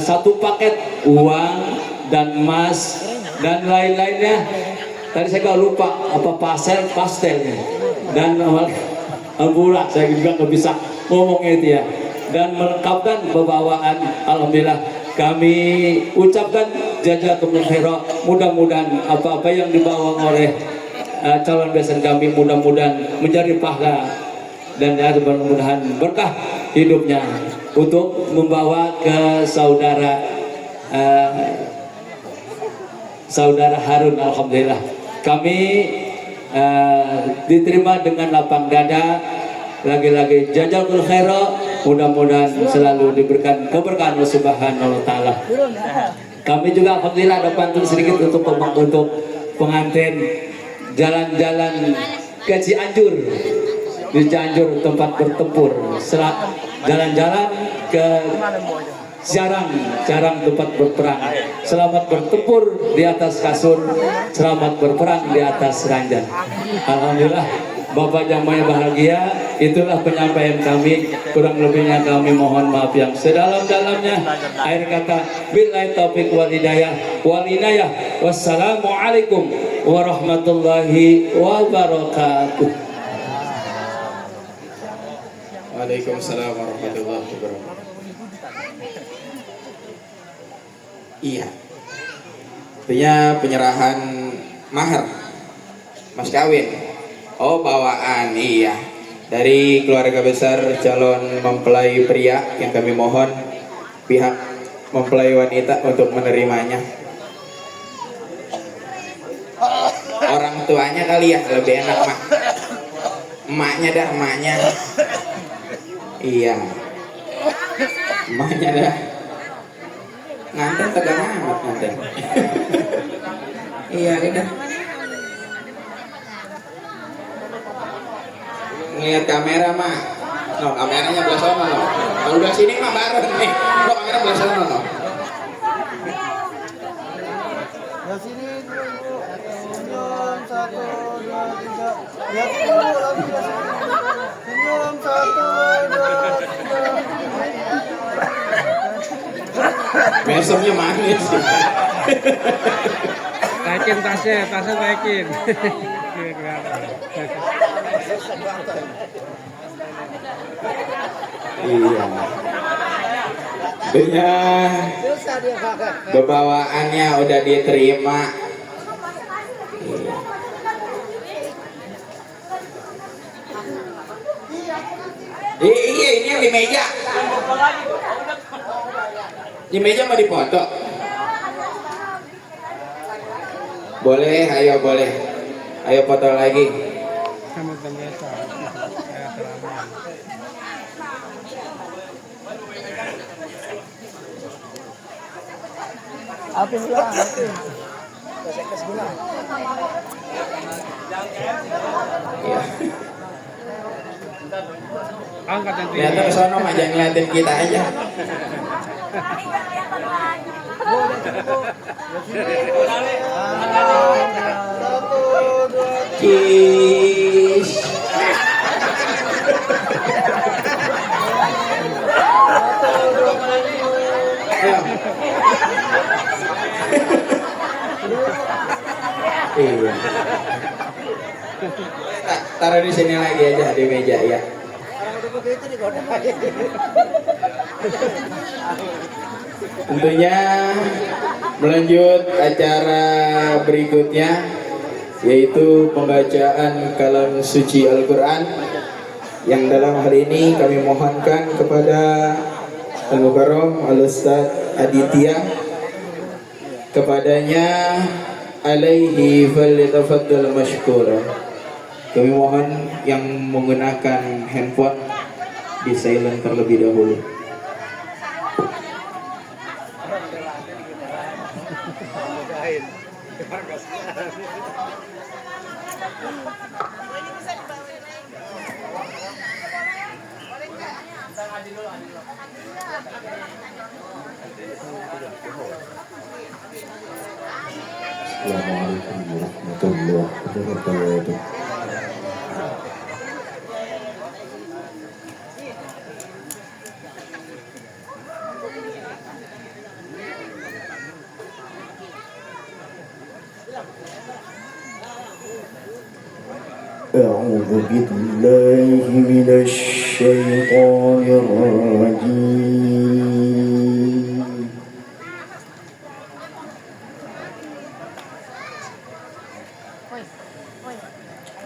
satu paket uang dan emas dan lain-lainnya. Tadi saya kalau lupa apa pastelnya dan bulat, saya juga nggak bisa ngomongnya itu ya. Dan melengkapkan pembawaan, alhamdulillah kami ucapkan jazakumullah khairan. Mudah-mudahan apa-apa yang dibawa oleh calon besan kami mudah-mudahan menjadi pahala dan mudah-mudahan berkah hidupnya untuk membawa ke saudara Harun. Alhamdulillah kami diterima dengan lapang dada. Lagi-lagi jazakumullah khairan, mudah-mudahan selalu diberikan keberkahan Allah Subhanahu wa taala. Kami juga alhamdulillah ada pantun sedikit untuk pengantin. Jalan-jalan ke Cianjur, di Cianjur tempat bertempur. Jalan-jalan ke Jarang tempat berperang. Selamat bertempur di atas kasur, selamat berperang di atas ranjang. Alhamdulillah, Bapak jamaah bahagia, itulah penyampaian kami. Kurang lebihnya kami mohon maaf yang sedalam-dalamnya. Akhir kata, billahi taufiq wal hidayah. Wassalamualaikum warahmatullahi wabarakatuh. Waalaikumsalam warahmatullahi wabarakatuh. Iya, artinya penyerahan mahar mas kawin. Oh, bawaan, iya, dari keluarga besar calon mempelai pria yang kami mohon pihak mempelai wanita untuk menerimanya. Orang tuanya kali ya lebih enak mah, emaknya dah, emaknya. Iya, emaknya dah. Nganten tegang amat nganten. Iya udah. Ngeliat kamera mah, no, kameranya belah sono no. Kalau udah sini mah bareng nih. No, kamera belah sono no. Ya sini dulu. Senyum 1, 2, 3. Ya sini dulu lagi. Senyum 1, 2, 3. Besoknya manis. Naikin tasnya naikin. Iya. Dia bebawaannya udah diterima. Iya, ini yang di meja. Di meja mau dipoto? Boleh, ayo boleh. Ayo foto lagi. Iya. Angkat nanti. Lihat ke sono mah jangan ngeliatin kita aja. Cheese. Ayo. Iya. Taruh di sini lagi aja di meja ya. Tentunya melanjut acara berikutnya yaitu pembacaan kalam suci Al-Quran yang dalam hal ini kami mohonkan kepada Al-Mukarram Al-Ustaz Aditya, kepadanya alaihi falyatafaddal mashkura. Kami mohon yang menggunakan handphone di silent terlebih dahulu. Assalamualaikum warahmatullahi wabarakatuh. أعوذ بالله من الشيطان الرجيم.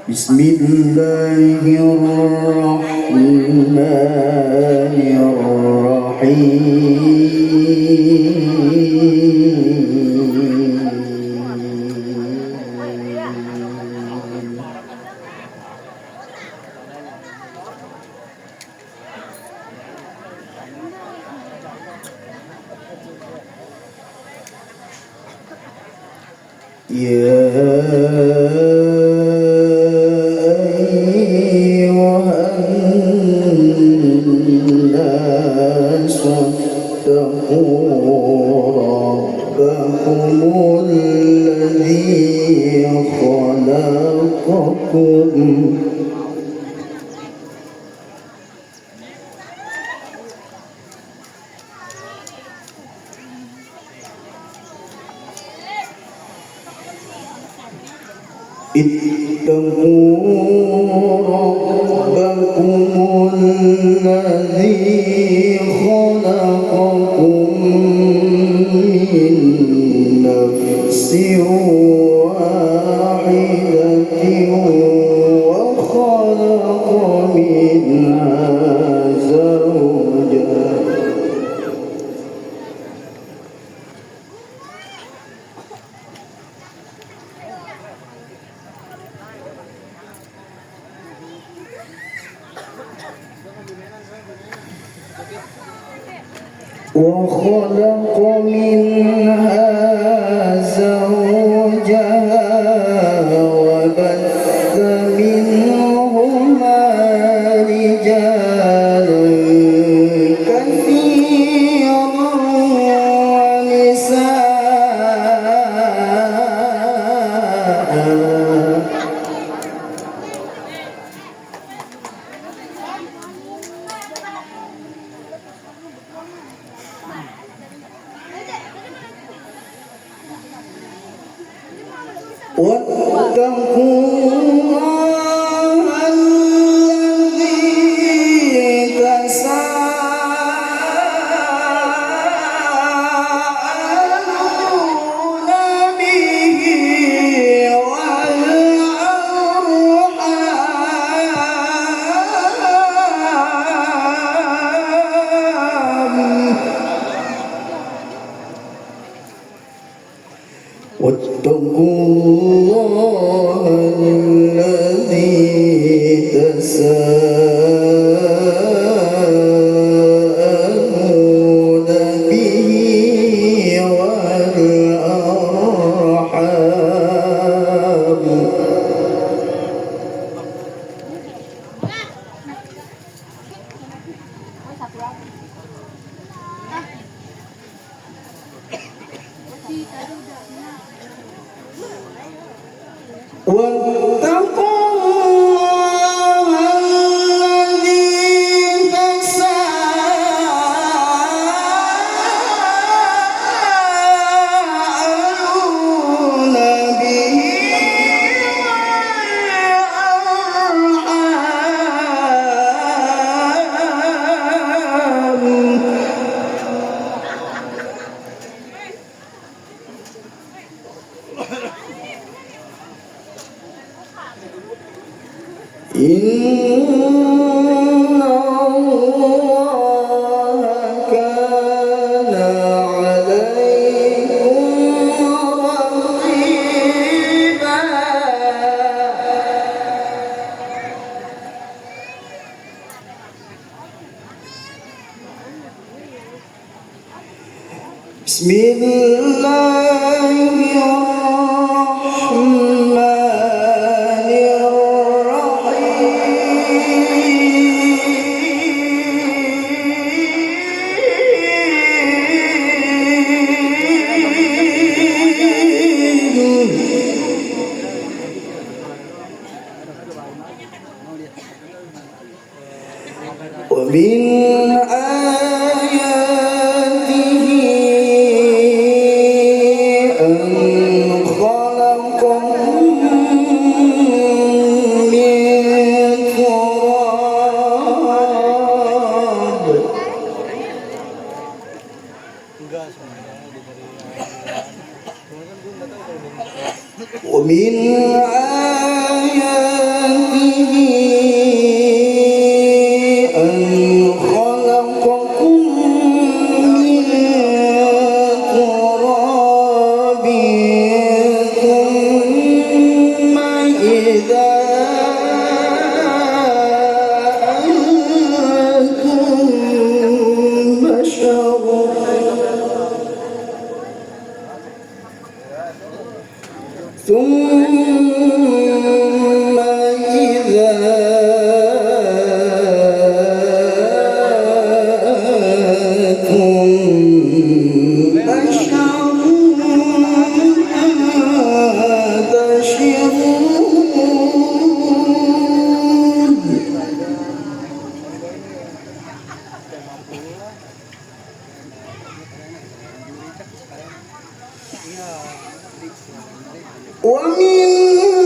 بسم الله الرحمن الرحيم. يا أيها الناس اتقوا ربكم الذي خلقكم الذي خلقكم من نفس واحدة وخلق منها زوجها وخلق منها زوجها وبث منهما رجالا كثيرا ونساء واتقوا الله الذي تساءلون به والأرحام واتقوا الله الذي تساءلون به والأرحام واتقوا الله الذي تساءلون به والأرحام إن الله كان عليكم رقيبا بسم الله الرحمن الرحيم ومن آياته أن خلقكم من تراب ومن آياته أن خلقكم من تراب ثم إذا أنتم بشر ثم إذا أنتم بشر تنتشرون ومن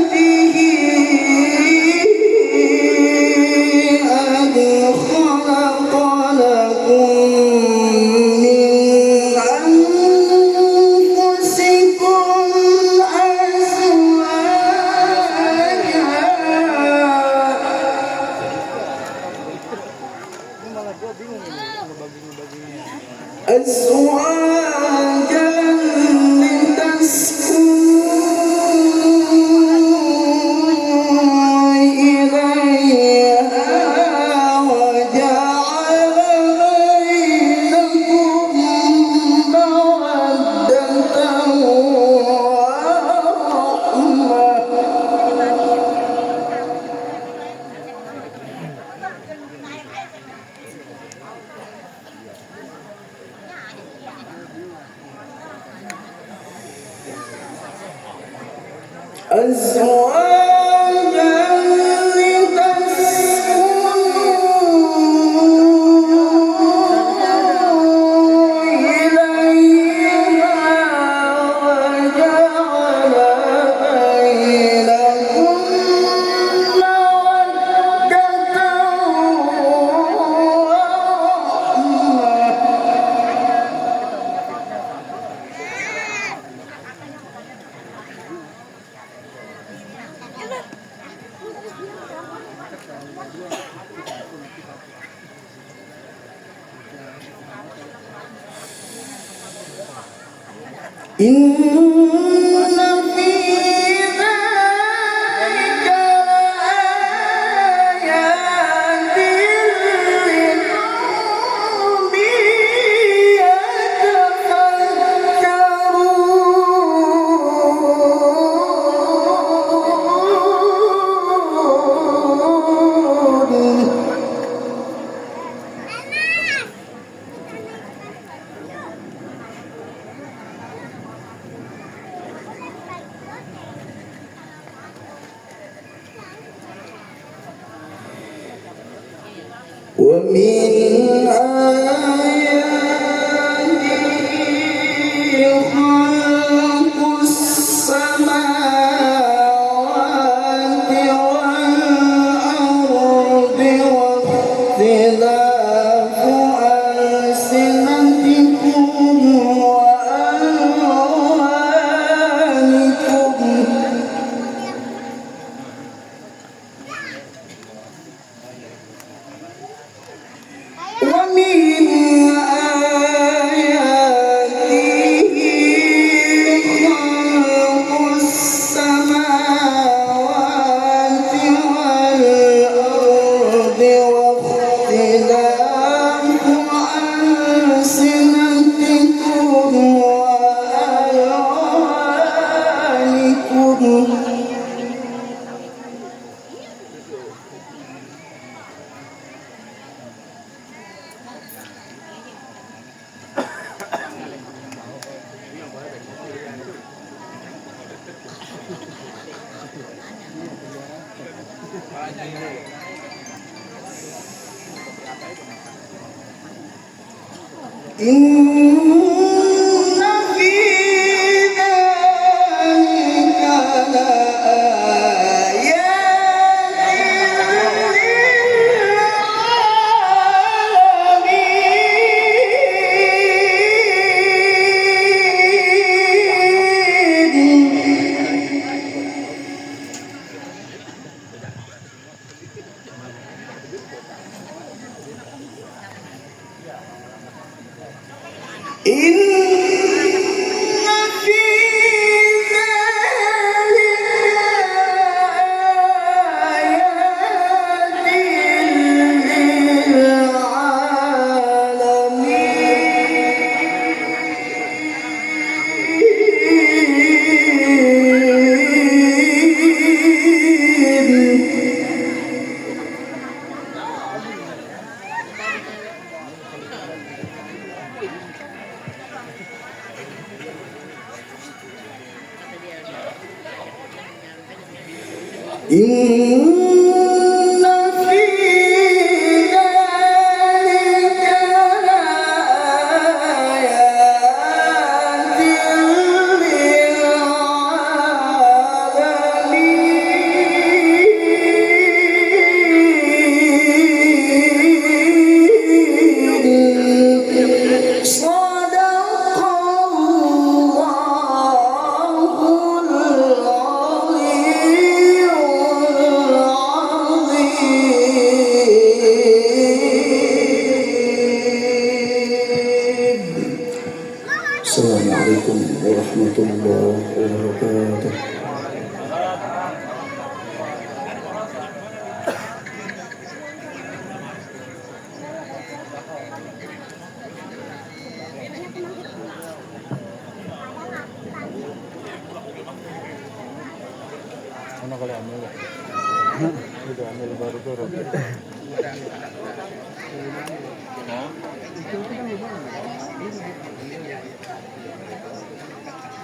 آياته أن خلق لكم من أنفسكم أزواجا لتسكنوا إليها وجعل بينكم مودة ورحمة أزواجا لتسكنوا إليها وجعل بينكم مودة ورحمة Inna fi dzalika laayatin liqaumin yatafakkarun. ومن آياته خلق السماوات والأرض واختلاف ألسنتكم وألوانكم. ومن آياته خلق السماوات والأرض واختلاف ألسنتكم وألوانكم. Inna fi dzalika laayatin Inna fi dzalika laayatin lil'alamin. Inna fi dzalika laayatin lil'alamin. Shadaqallahul azim. Assalamualaikum warahmatullahi wabarakatuh.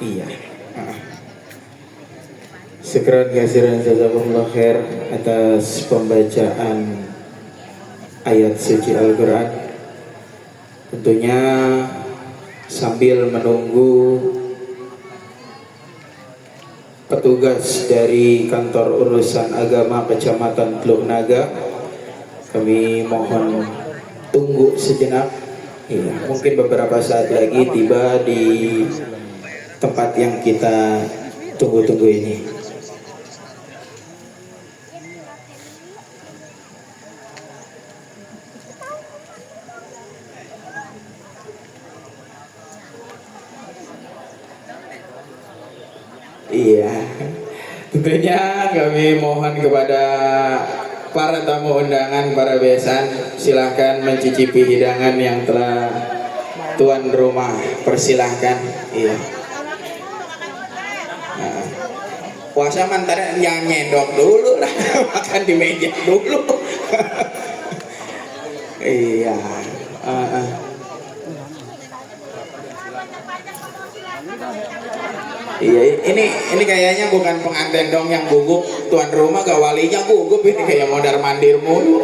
Iya. Sekian kasiran jazakumullah khair atas pembacaan ayat suci Al-Quran. Tentunya sambil menunggu petugas dari kantor urusan agama Kecamatan Teluk Naga, kami mohon tunggu sejenak. Ya, mungkin beberapa saat lagi tiba di tempat yang kita tunggu-tunggu ini. Iya. Tentunya kami mohon kepada para tamu undangan, para besan, silahkan mencicipi hidangan yang telah tuan rumah persilahkan. Iya. Nah, puasa mantar jangan nyendok dulu lah, makan di meja dulu. Iya. Iya, ini kayaknya bukan pengantin dong yang gugup, tuan rumah gak walinya gugup, ini kayak mondar mandir mulu.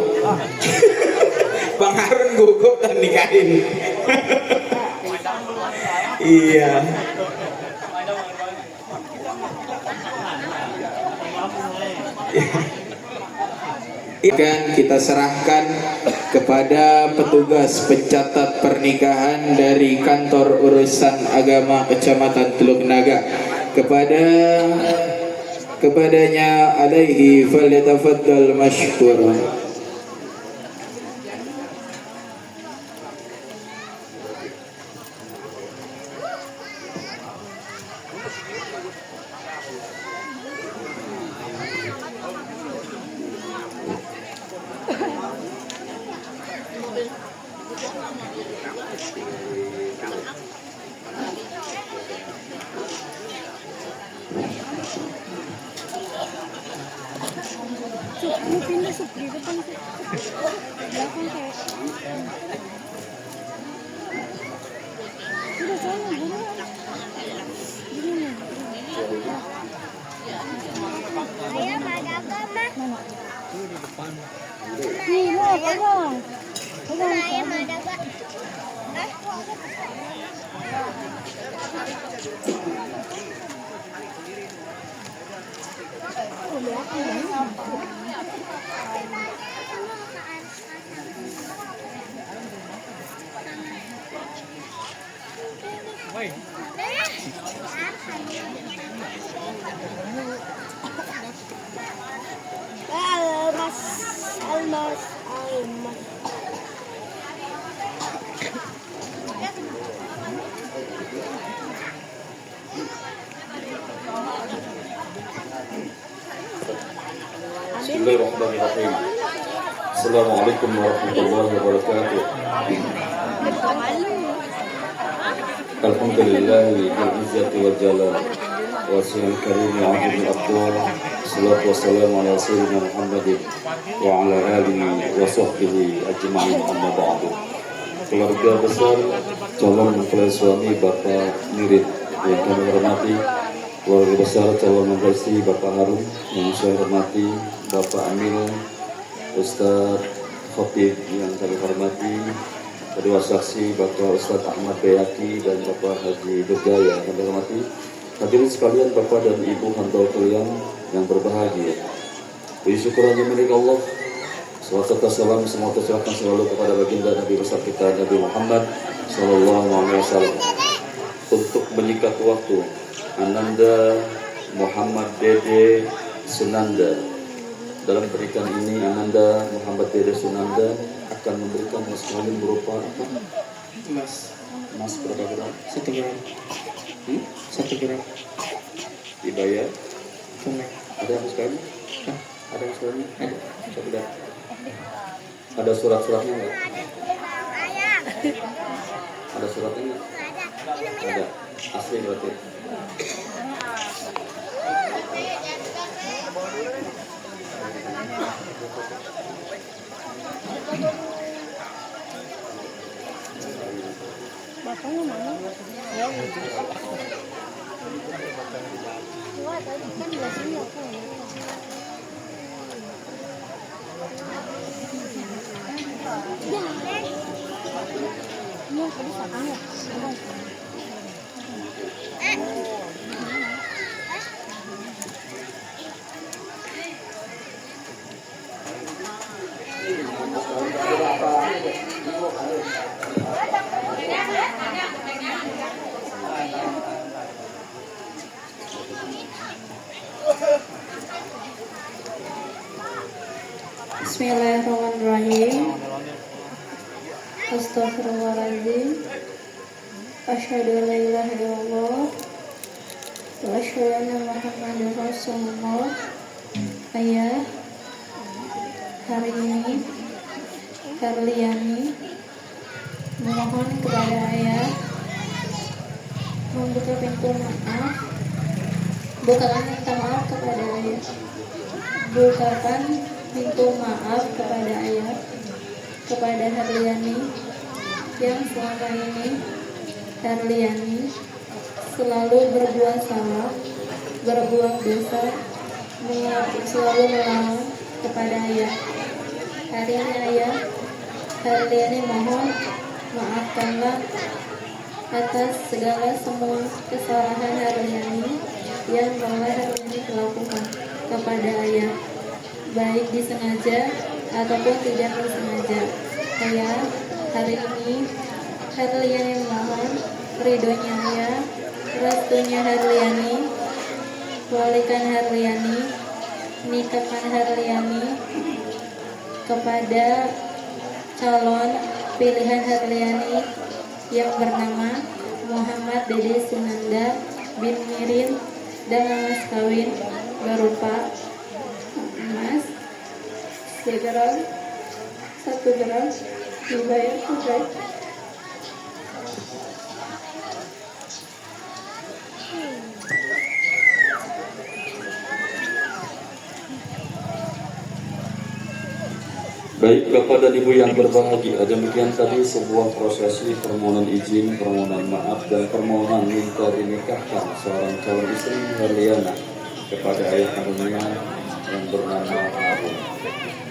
Bang Harun gugup dan nikahin. Iya. Ikan kita serahkan kepada petugas pencatat pernikahan dari kantor urusan agama Kecamatan Teluk Naga. Kepadanya alaihi falyatafaddal mashkur. Bismillahirrahmanirrahim. Assalamualaikum warahmatullahi wabarakatuh. Alhamdulillahi bil izzati wal jalal wa sayyidil karim abdul abdul. Salatu wassalamu ala sayyidina Muhammadin wa ala alihi wa sahbihi ajma'in, amma ba'du. Keluarga besar calon mempelai suami Bapak Nirit yang kami hormati, keluarga besar calon mempelai istri Bapak Harun yang saya hormati, Bapak Amin, Ustadz Khotib yang kami hormati, kedua saksi Bapak Ustadz Ahmad Bayaki dan Bapak Haji Berjaya yang kami hormati, hadirin sekalian Bapak dan Ibu hamba kalian yang berbahagia. Puji syukur hanya milik Allah. Salawat serta salam semua tercurahkan selalu kepada baginda Nabi besar kita Nabi Muhammad Sallallahu Alaihi Wasallam. Untuk menyikat waktu, Ananda Muhammad Dede Sunanda. Dalam pernikahan ini Ananda Muhammad Dede Sunanda akan memberikan mas kawin berupa apa? Emas berapa gram? 1 gram. 1 gram. Dibayar? Tunai. Ada mas kawin? Ada mas kawin? Ada. Sudah. Ada surat-suratnya nggak? Ada suratnya nggak? Ada. Asli berarti. Bapaknya mana? Ya, tadi kan belah sini aku. Ya. Ini tadi sakanya. Bismillahirrahmanirrahim. Astaghfirullahaladzim. Asyhadu an la ilaha illallah wa wa asyhadu anna Muhammadar Rasulullah. Ayah, hari ini Herliani memohon kepada ayah membuka pintu maaf, bukakan minta maaf kepada ayah, bukakan pintu maaf kepada ayah, kepada Herliani yang selama ini Herliani selalu berbuat salah, berbuat dosa, selalu melawan kepada ayah. Hari ini ayah, Herliani mohon maafkanlah atas segala semua kesalahan Herliani yang telah Herliani lakukan kepada ayah, baik disengaja ataupun tidak disengaja. Ayah, hari ini Herliani mohon ridhonya ayah, restunya Herliani, walikan Herliani, nikahkan Herliani kepada calon pilihan Herliani yang bernama Muhammad Dede Sunanda bin Mirin dengan mas kawin berupa emas 1 gram dibayar tunai. Baik Bapak dan Ibu yang berbahagia, demikian tadi sebuah prosesi permohonan izin, permohonan maaf, dan permohonan minta dinikahkan seorang calon istri Herliana kepada ayah kandungnya yang bernama Harun.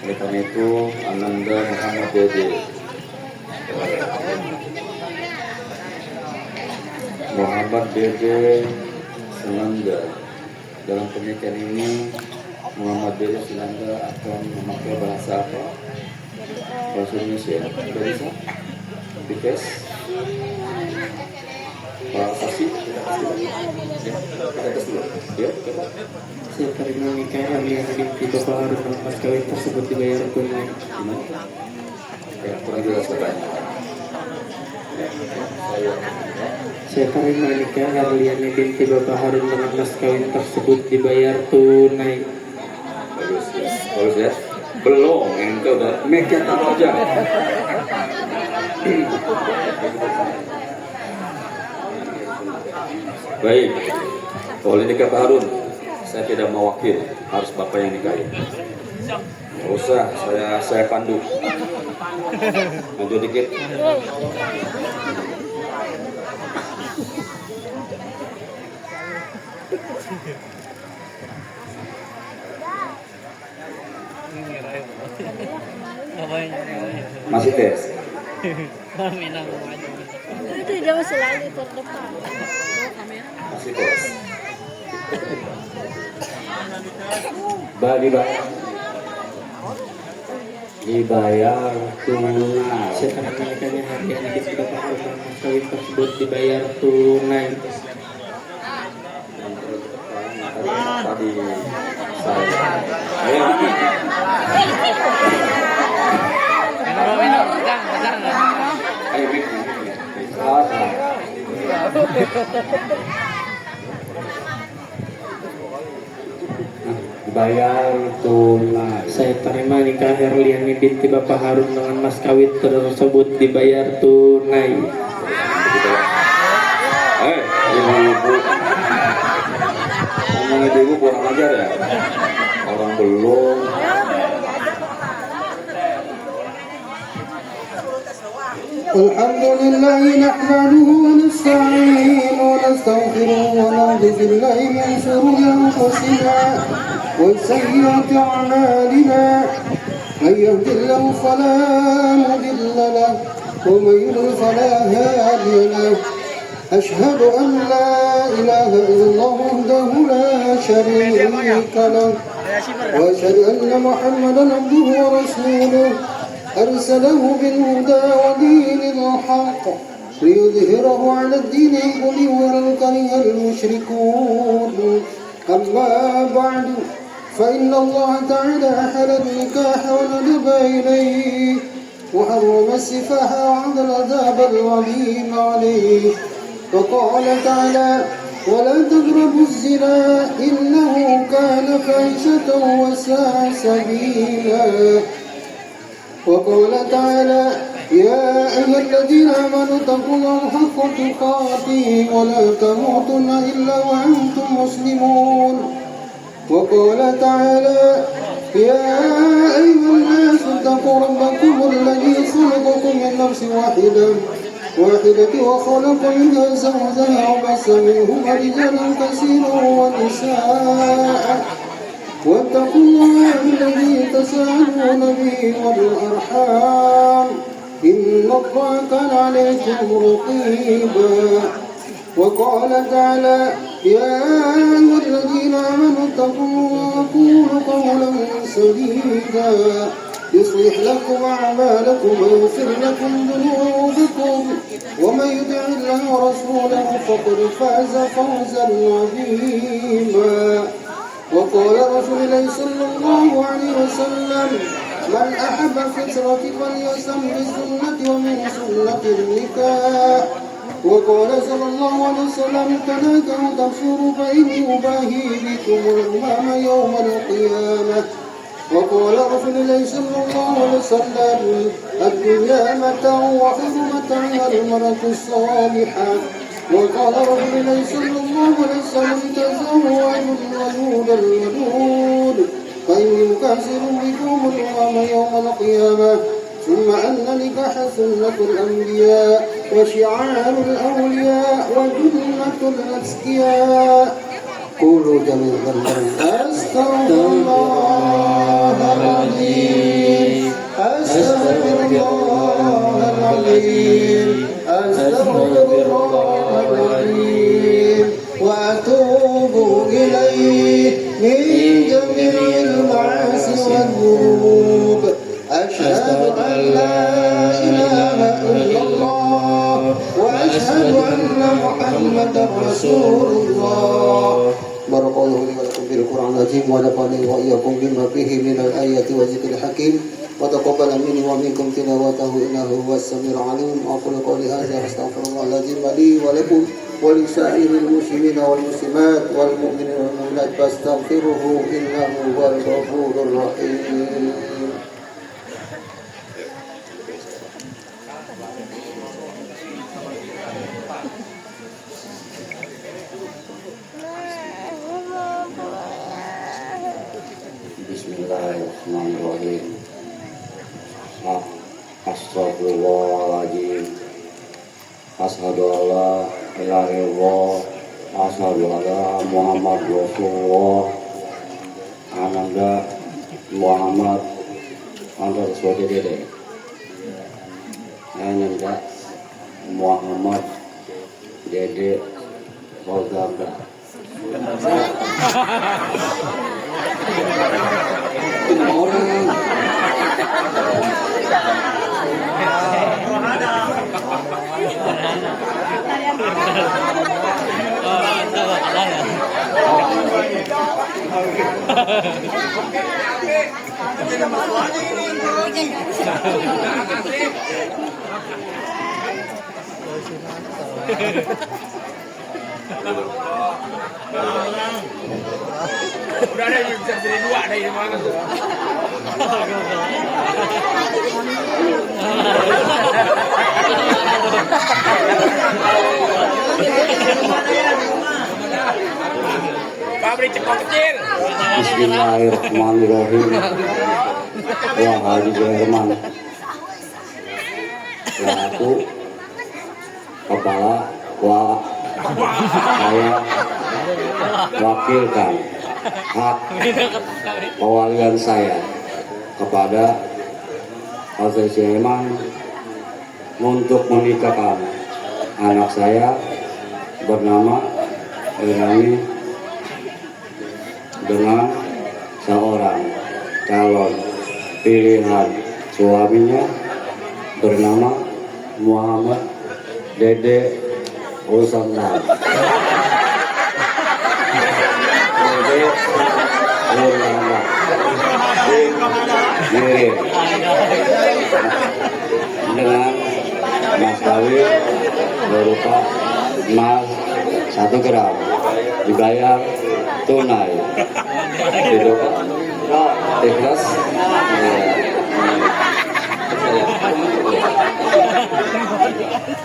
Oleh karena itu, Ananda Muhammad Dede Muhammad Dede Sunanda, dalam pernikahan ini Muhammad Dede Sunanda akan memakai bahasa apa? Bahasa Indonesia, sudah bisa? Bikes? Bahasa sih? Kita tes dulu. Ya, coba. Saya terima nikah Herliani binti Bapak Harun dan mas kawin tersebut dibayar tunai. Gimana? Ya, kurang jelas katanya. Saya terima nikah Herliani binti Bapak Harun dengan mas kawin tersebut dibayar tunai. Bagus ya. Bagus ya. Belum, engkau udah make apa aja. Baik, kalau nikah Pak Harun, saya tidak mewakil, harus Bapak yang nikahin. Nggak usah, saya pandu. Maju dikit. Masih tes? Itu jauh selalu terdepan. Masih tes? Dibayar tunai. Saya akan menikahnya Herliani binti Bapak Harun dan mas kawin tersebut dibayar tunai. Tadi saya. Ayo. Ayo, Dibayar tunai. Saya terima nikah Herliani binti Bapak Harun dengan mas kawin tersebut dibayar tunai. Ibu-ibu. Ngomong ibu kurang ajar ya. Orang belum. الحمد لله نحمده ونستعينه ونستغفره ونعوذ بالله من شرور انفسنا وسيئات اعمالنا من يهد الله فلا مضل له ومن يضلل فلا هادي له اشهد ان لا اله الا الله وحده لا شريك له واشهد ان محمدا عبده ورسوله أرسله بالهدى ودين الحق ليظهره على الدين كله ولو كره المشركون أما بعد فإن الله تعالى أحل النكاح وندب إليه وحرم السفاح وعد العذاب العظيم عليه وقال تعالى ولا تقربوا الزنا إنه كان فاحشة وساء سبيلا وقال تعالى يا أيها الذين آمنوا اتقوا الله حق تقاته ولا تموتن إلا وأنتم مسلمون وقال تعالى يا أيها الناس اتقوا ربكم الذي خلقكم من نفس واحدة وخلق منها زوجها وبث منهما رجالا كثيرا ونساء واتقوا الله الذي تساءلون به والأرحام إن الله كان عليكم رقيبا وقال تعالى يا أيها الذين آمنوا اتقوا الله وقولوا قولا سديدا يصلح لكم أعمالكم ويغفر لكم ذنوبكم ومن يطع الله ورسوله فقد فاز فوزا عظيما وقال رسول الله صلى الله عليه وسلم من أحب الفترة فليسم بالسنة ومن سنة النكاح وقال صلى الله عليه وسلم تناكحوا تكثروا فإني أباهي بكم الأمم يوم القيامة وقال رسول الله صلى الله عليه وسلم الدنيا متاع وخير متاعها المرأة الصالحة وقال رسول الله صلى الله عليه وسلم تزوجوا الودود الودود فإني مكاسر بكم الأمم يوم القيامة ثم أن نكاح سنة الأنبياء وشعار الأولياء وجنة الأذكياء قولوا جميعا أستغفر الله العظيم أستغفر الله العظيم أستغفر الله العظيم وأتوب إليه من جميع المعاصي والذنوب أشهد أن لا إله إلا الله وأشهد أن محمدا رسول الله بارك الله لي ولكم في القرآن العظيم ونفعني وإياكم بما فيه من الآيات والذكر الحكيم وتقبل مني ومنكم تلاوته إنه هو السميع العليم أقول قولي هذا أستغفر الله العظيم لي ولكم ولسائر المسلمين والمسلمات والمؤمنين والمؤمنات فاستغفروه إنه هو الغفور الرحيم Bismillahirrahmanirrahim. Astagfirullahaladzim. Asyhadu alla ilaha illallah. Asyhadu anna Muhammad Rasulullah. Ananda Muhammad Anda sebagai dede. Ananda Muhammad Dede Boganda. Udah ada yang bisa jadi dua ada yang mana tuh? Pabrik cekok kecil. Bismillahirrahmanirrahim. Wah, Haji Herman. Selaku kepala saya wakilkan hak pewalian saya kepada Haji Herman untuk menikahkan anak saya bernama Irani dengan seorang calon pilihan suaminya bernama Muhammad Dede Usana. Dede Usana. Dengan mas kawin berupa emas 1 gram dibayar tunai. Ridho ikhlas.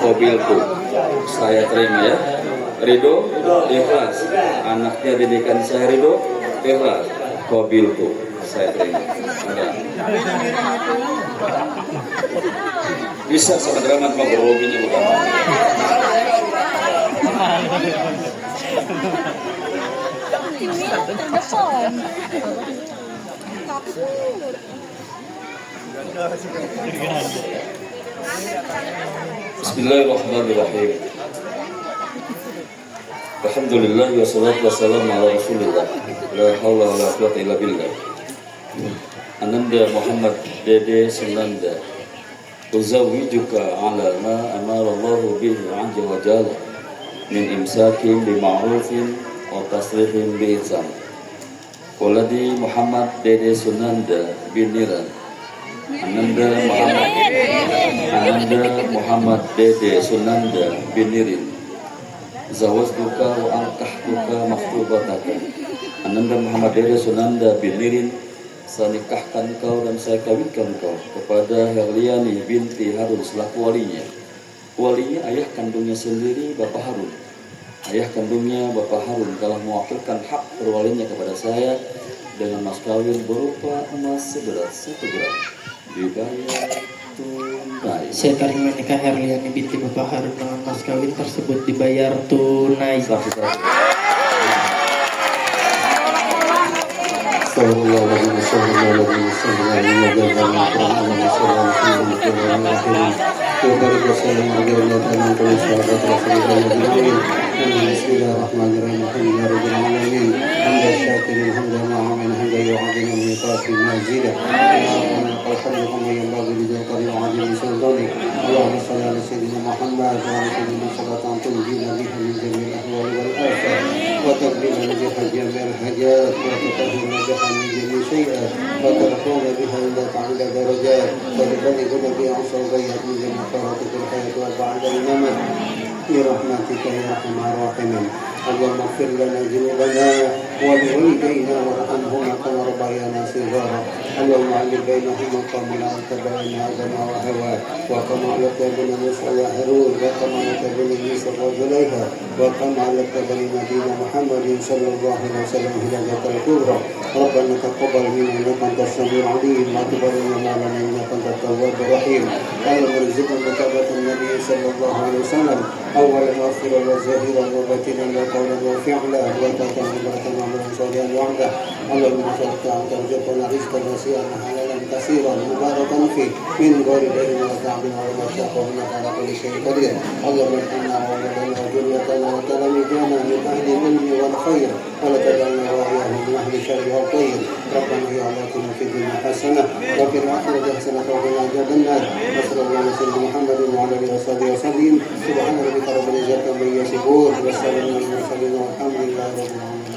Mobilku saya terima ya. Ridho ikhlas. Anaknya didikan saya ridho ikhlas. Mobilku saya terima. Bisa sama drama mau berobinya bukan? Bismillahirrahmanirrahim. Alhamdulillah wassalatu wassalamu ala Rasulillah. La haula wala quwwata illa billah. Ananda Muhammad Dede Sunanda. Uzawijuka ala ma amara Allah bihi azza wa jalla min imsakin bi ma'rufin wa tasrihim bi ihsan. Waladi Muhammad Dede Sunanda bin Niran. Ananda Muhammad Dede Sunanda bin Nirin. Zawajtuka wa ankahtuka maktubataka. Ananda Muhammad Dede Sunanda bin Nirin, saya nikahkan kau dan saya kawinkan kau kepada Herliani binti Harun selaku walinya. Walinya ayah kandungnya sendiri Bapak Harun. Ayah kandungnya Bapak Harun telah mewakilkan hak perwalinya kepada saya dengan mas kawin berupa emas seberat 1 gram dibayar tunai. Saya terima nikah Herliani binti Bapak Harun dengan mas kawin tersebut dibayar tunai. وترفعنا بها إلى أعلى درجات وتبلغنا بها أقصى الغايات من جميع خيراتك الحياة وبعد الممات برحمتك يا أرحم الراحمين. اللهم اغفر لنا ذنوبنا ولوالدينا وارحمهما كما ربيانا صغارا. اللهم علم بينهما كما أنت بين آدم وحواء وكما علمت بين موسى وهارون وكما علمت بين عيسى وزليخا وكما علمت بين نبينا محمد صلى الله عليه وسلم هداية الكبرى. ربنا تقبل منا إنك أنت السميع العليم وتب علينا مولانا إنك أنت التواب الرحيم. اللهم ارزقنا متابعة النبي صلى الله عليه وسلم أولا وآخرا وظاهرا وباطنا وقولا وفعلا وتقبل عملا صالحا وعدا. اللهم نسألك أن ترزقنا رزقا واسعا حلالا كثيرا مباركا فيه من غير دين ولا تعب ولا مشقة إنك على كل شيء قدير. اللهم ارحمنا وولدنا وذريتنا وتلاميذنا من أهل العلم والخير ولا تجعلنا وإياهم من أهل الشر والخير. ربنا هي آتنا في الدنيا حسنة وفي الآخرة حسنة وقنا عذاب النار. وصلى الله على سيدنا محمد وعلى آله وصحبه وسلم. سبحان ربك رب العزة عما يصفون والسلام على المرسلين والحمد لله رب العالمين.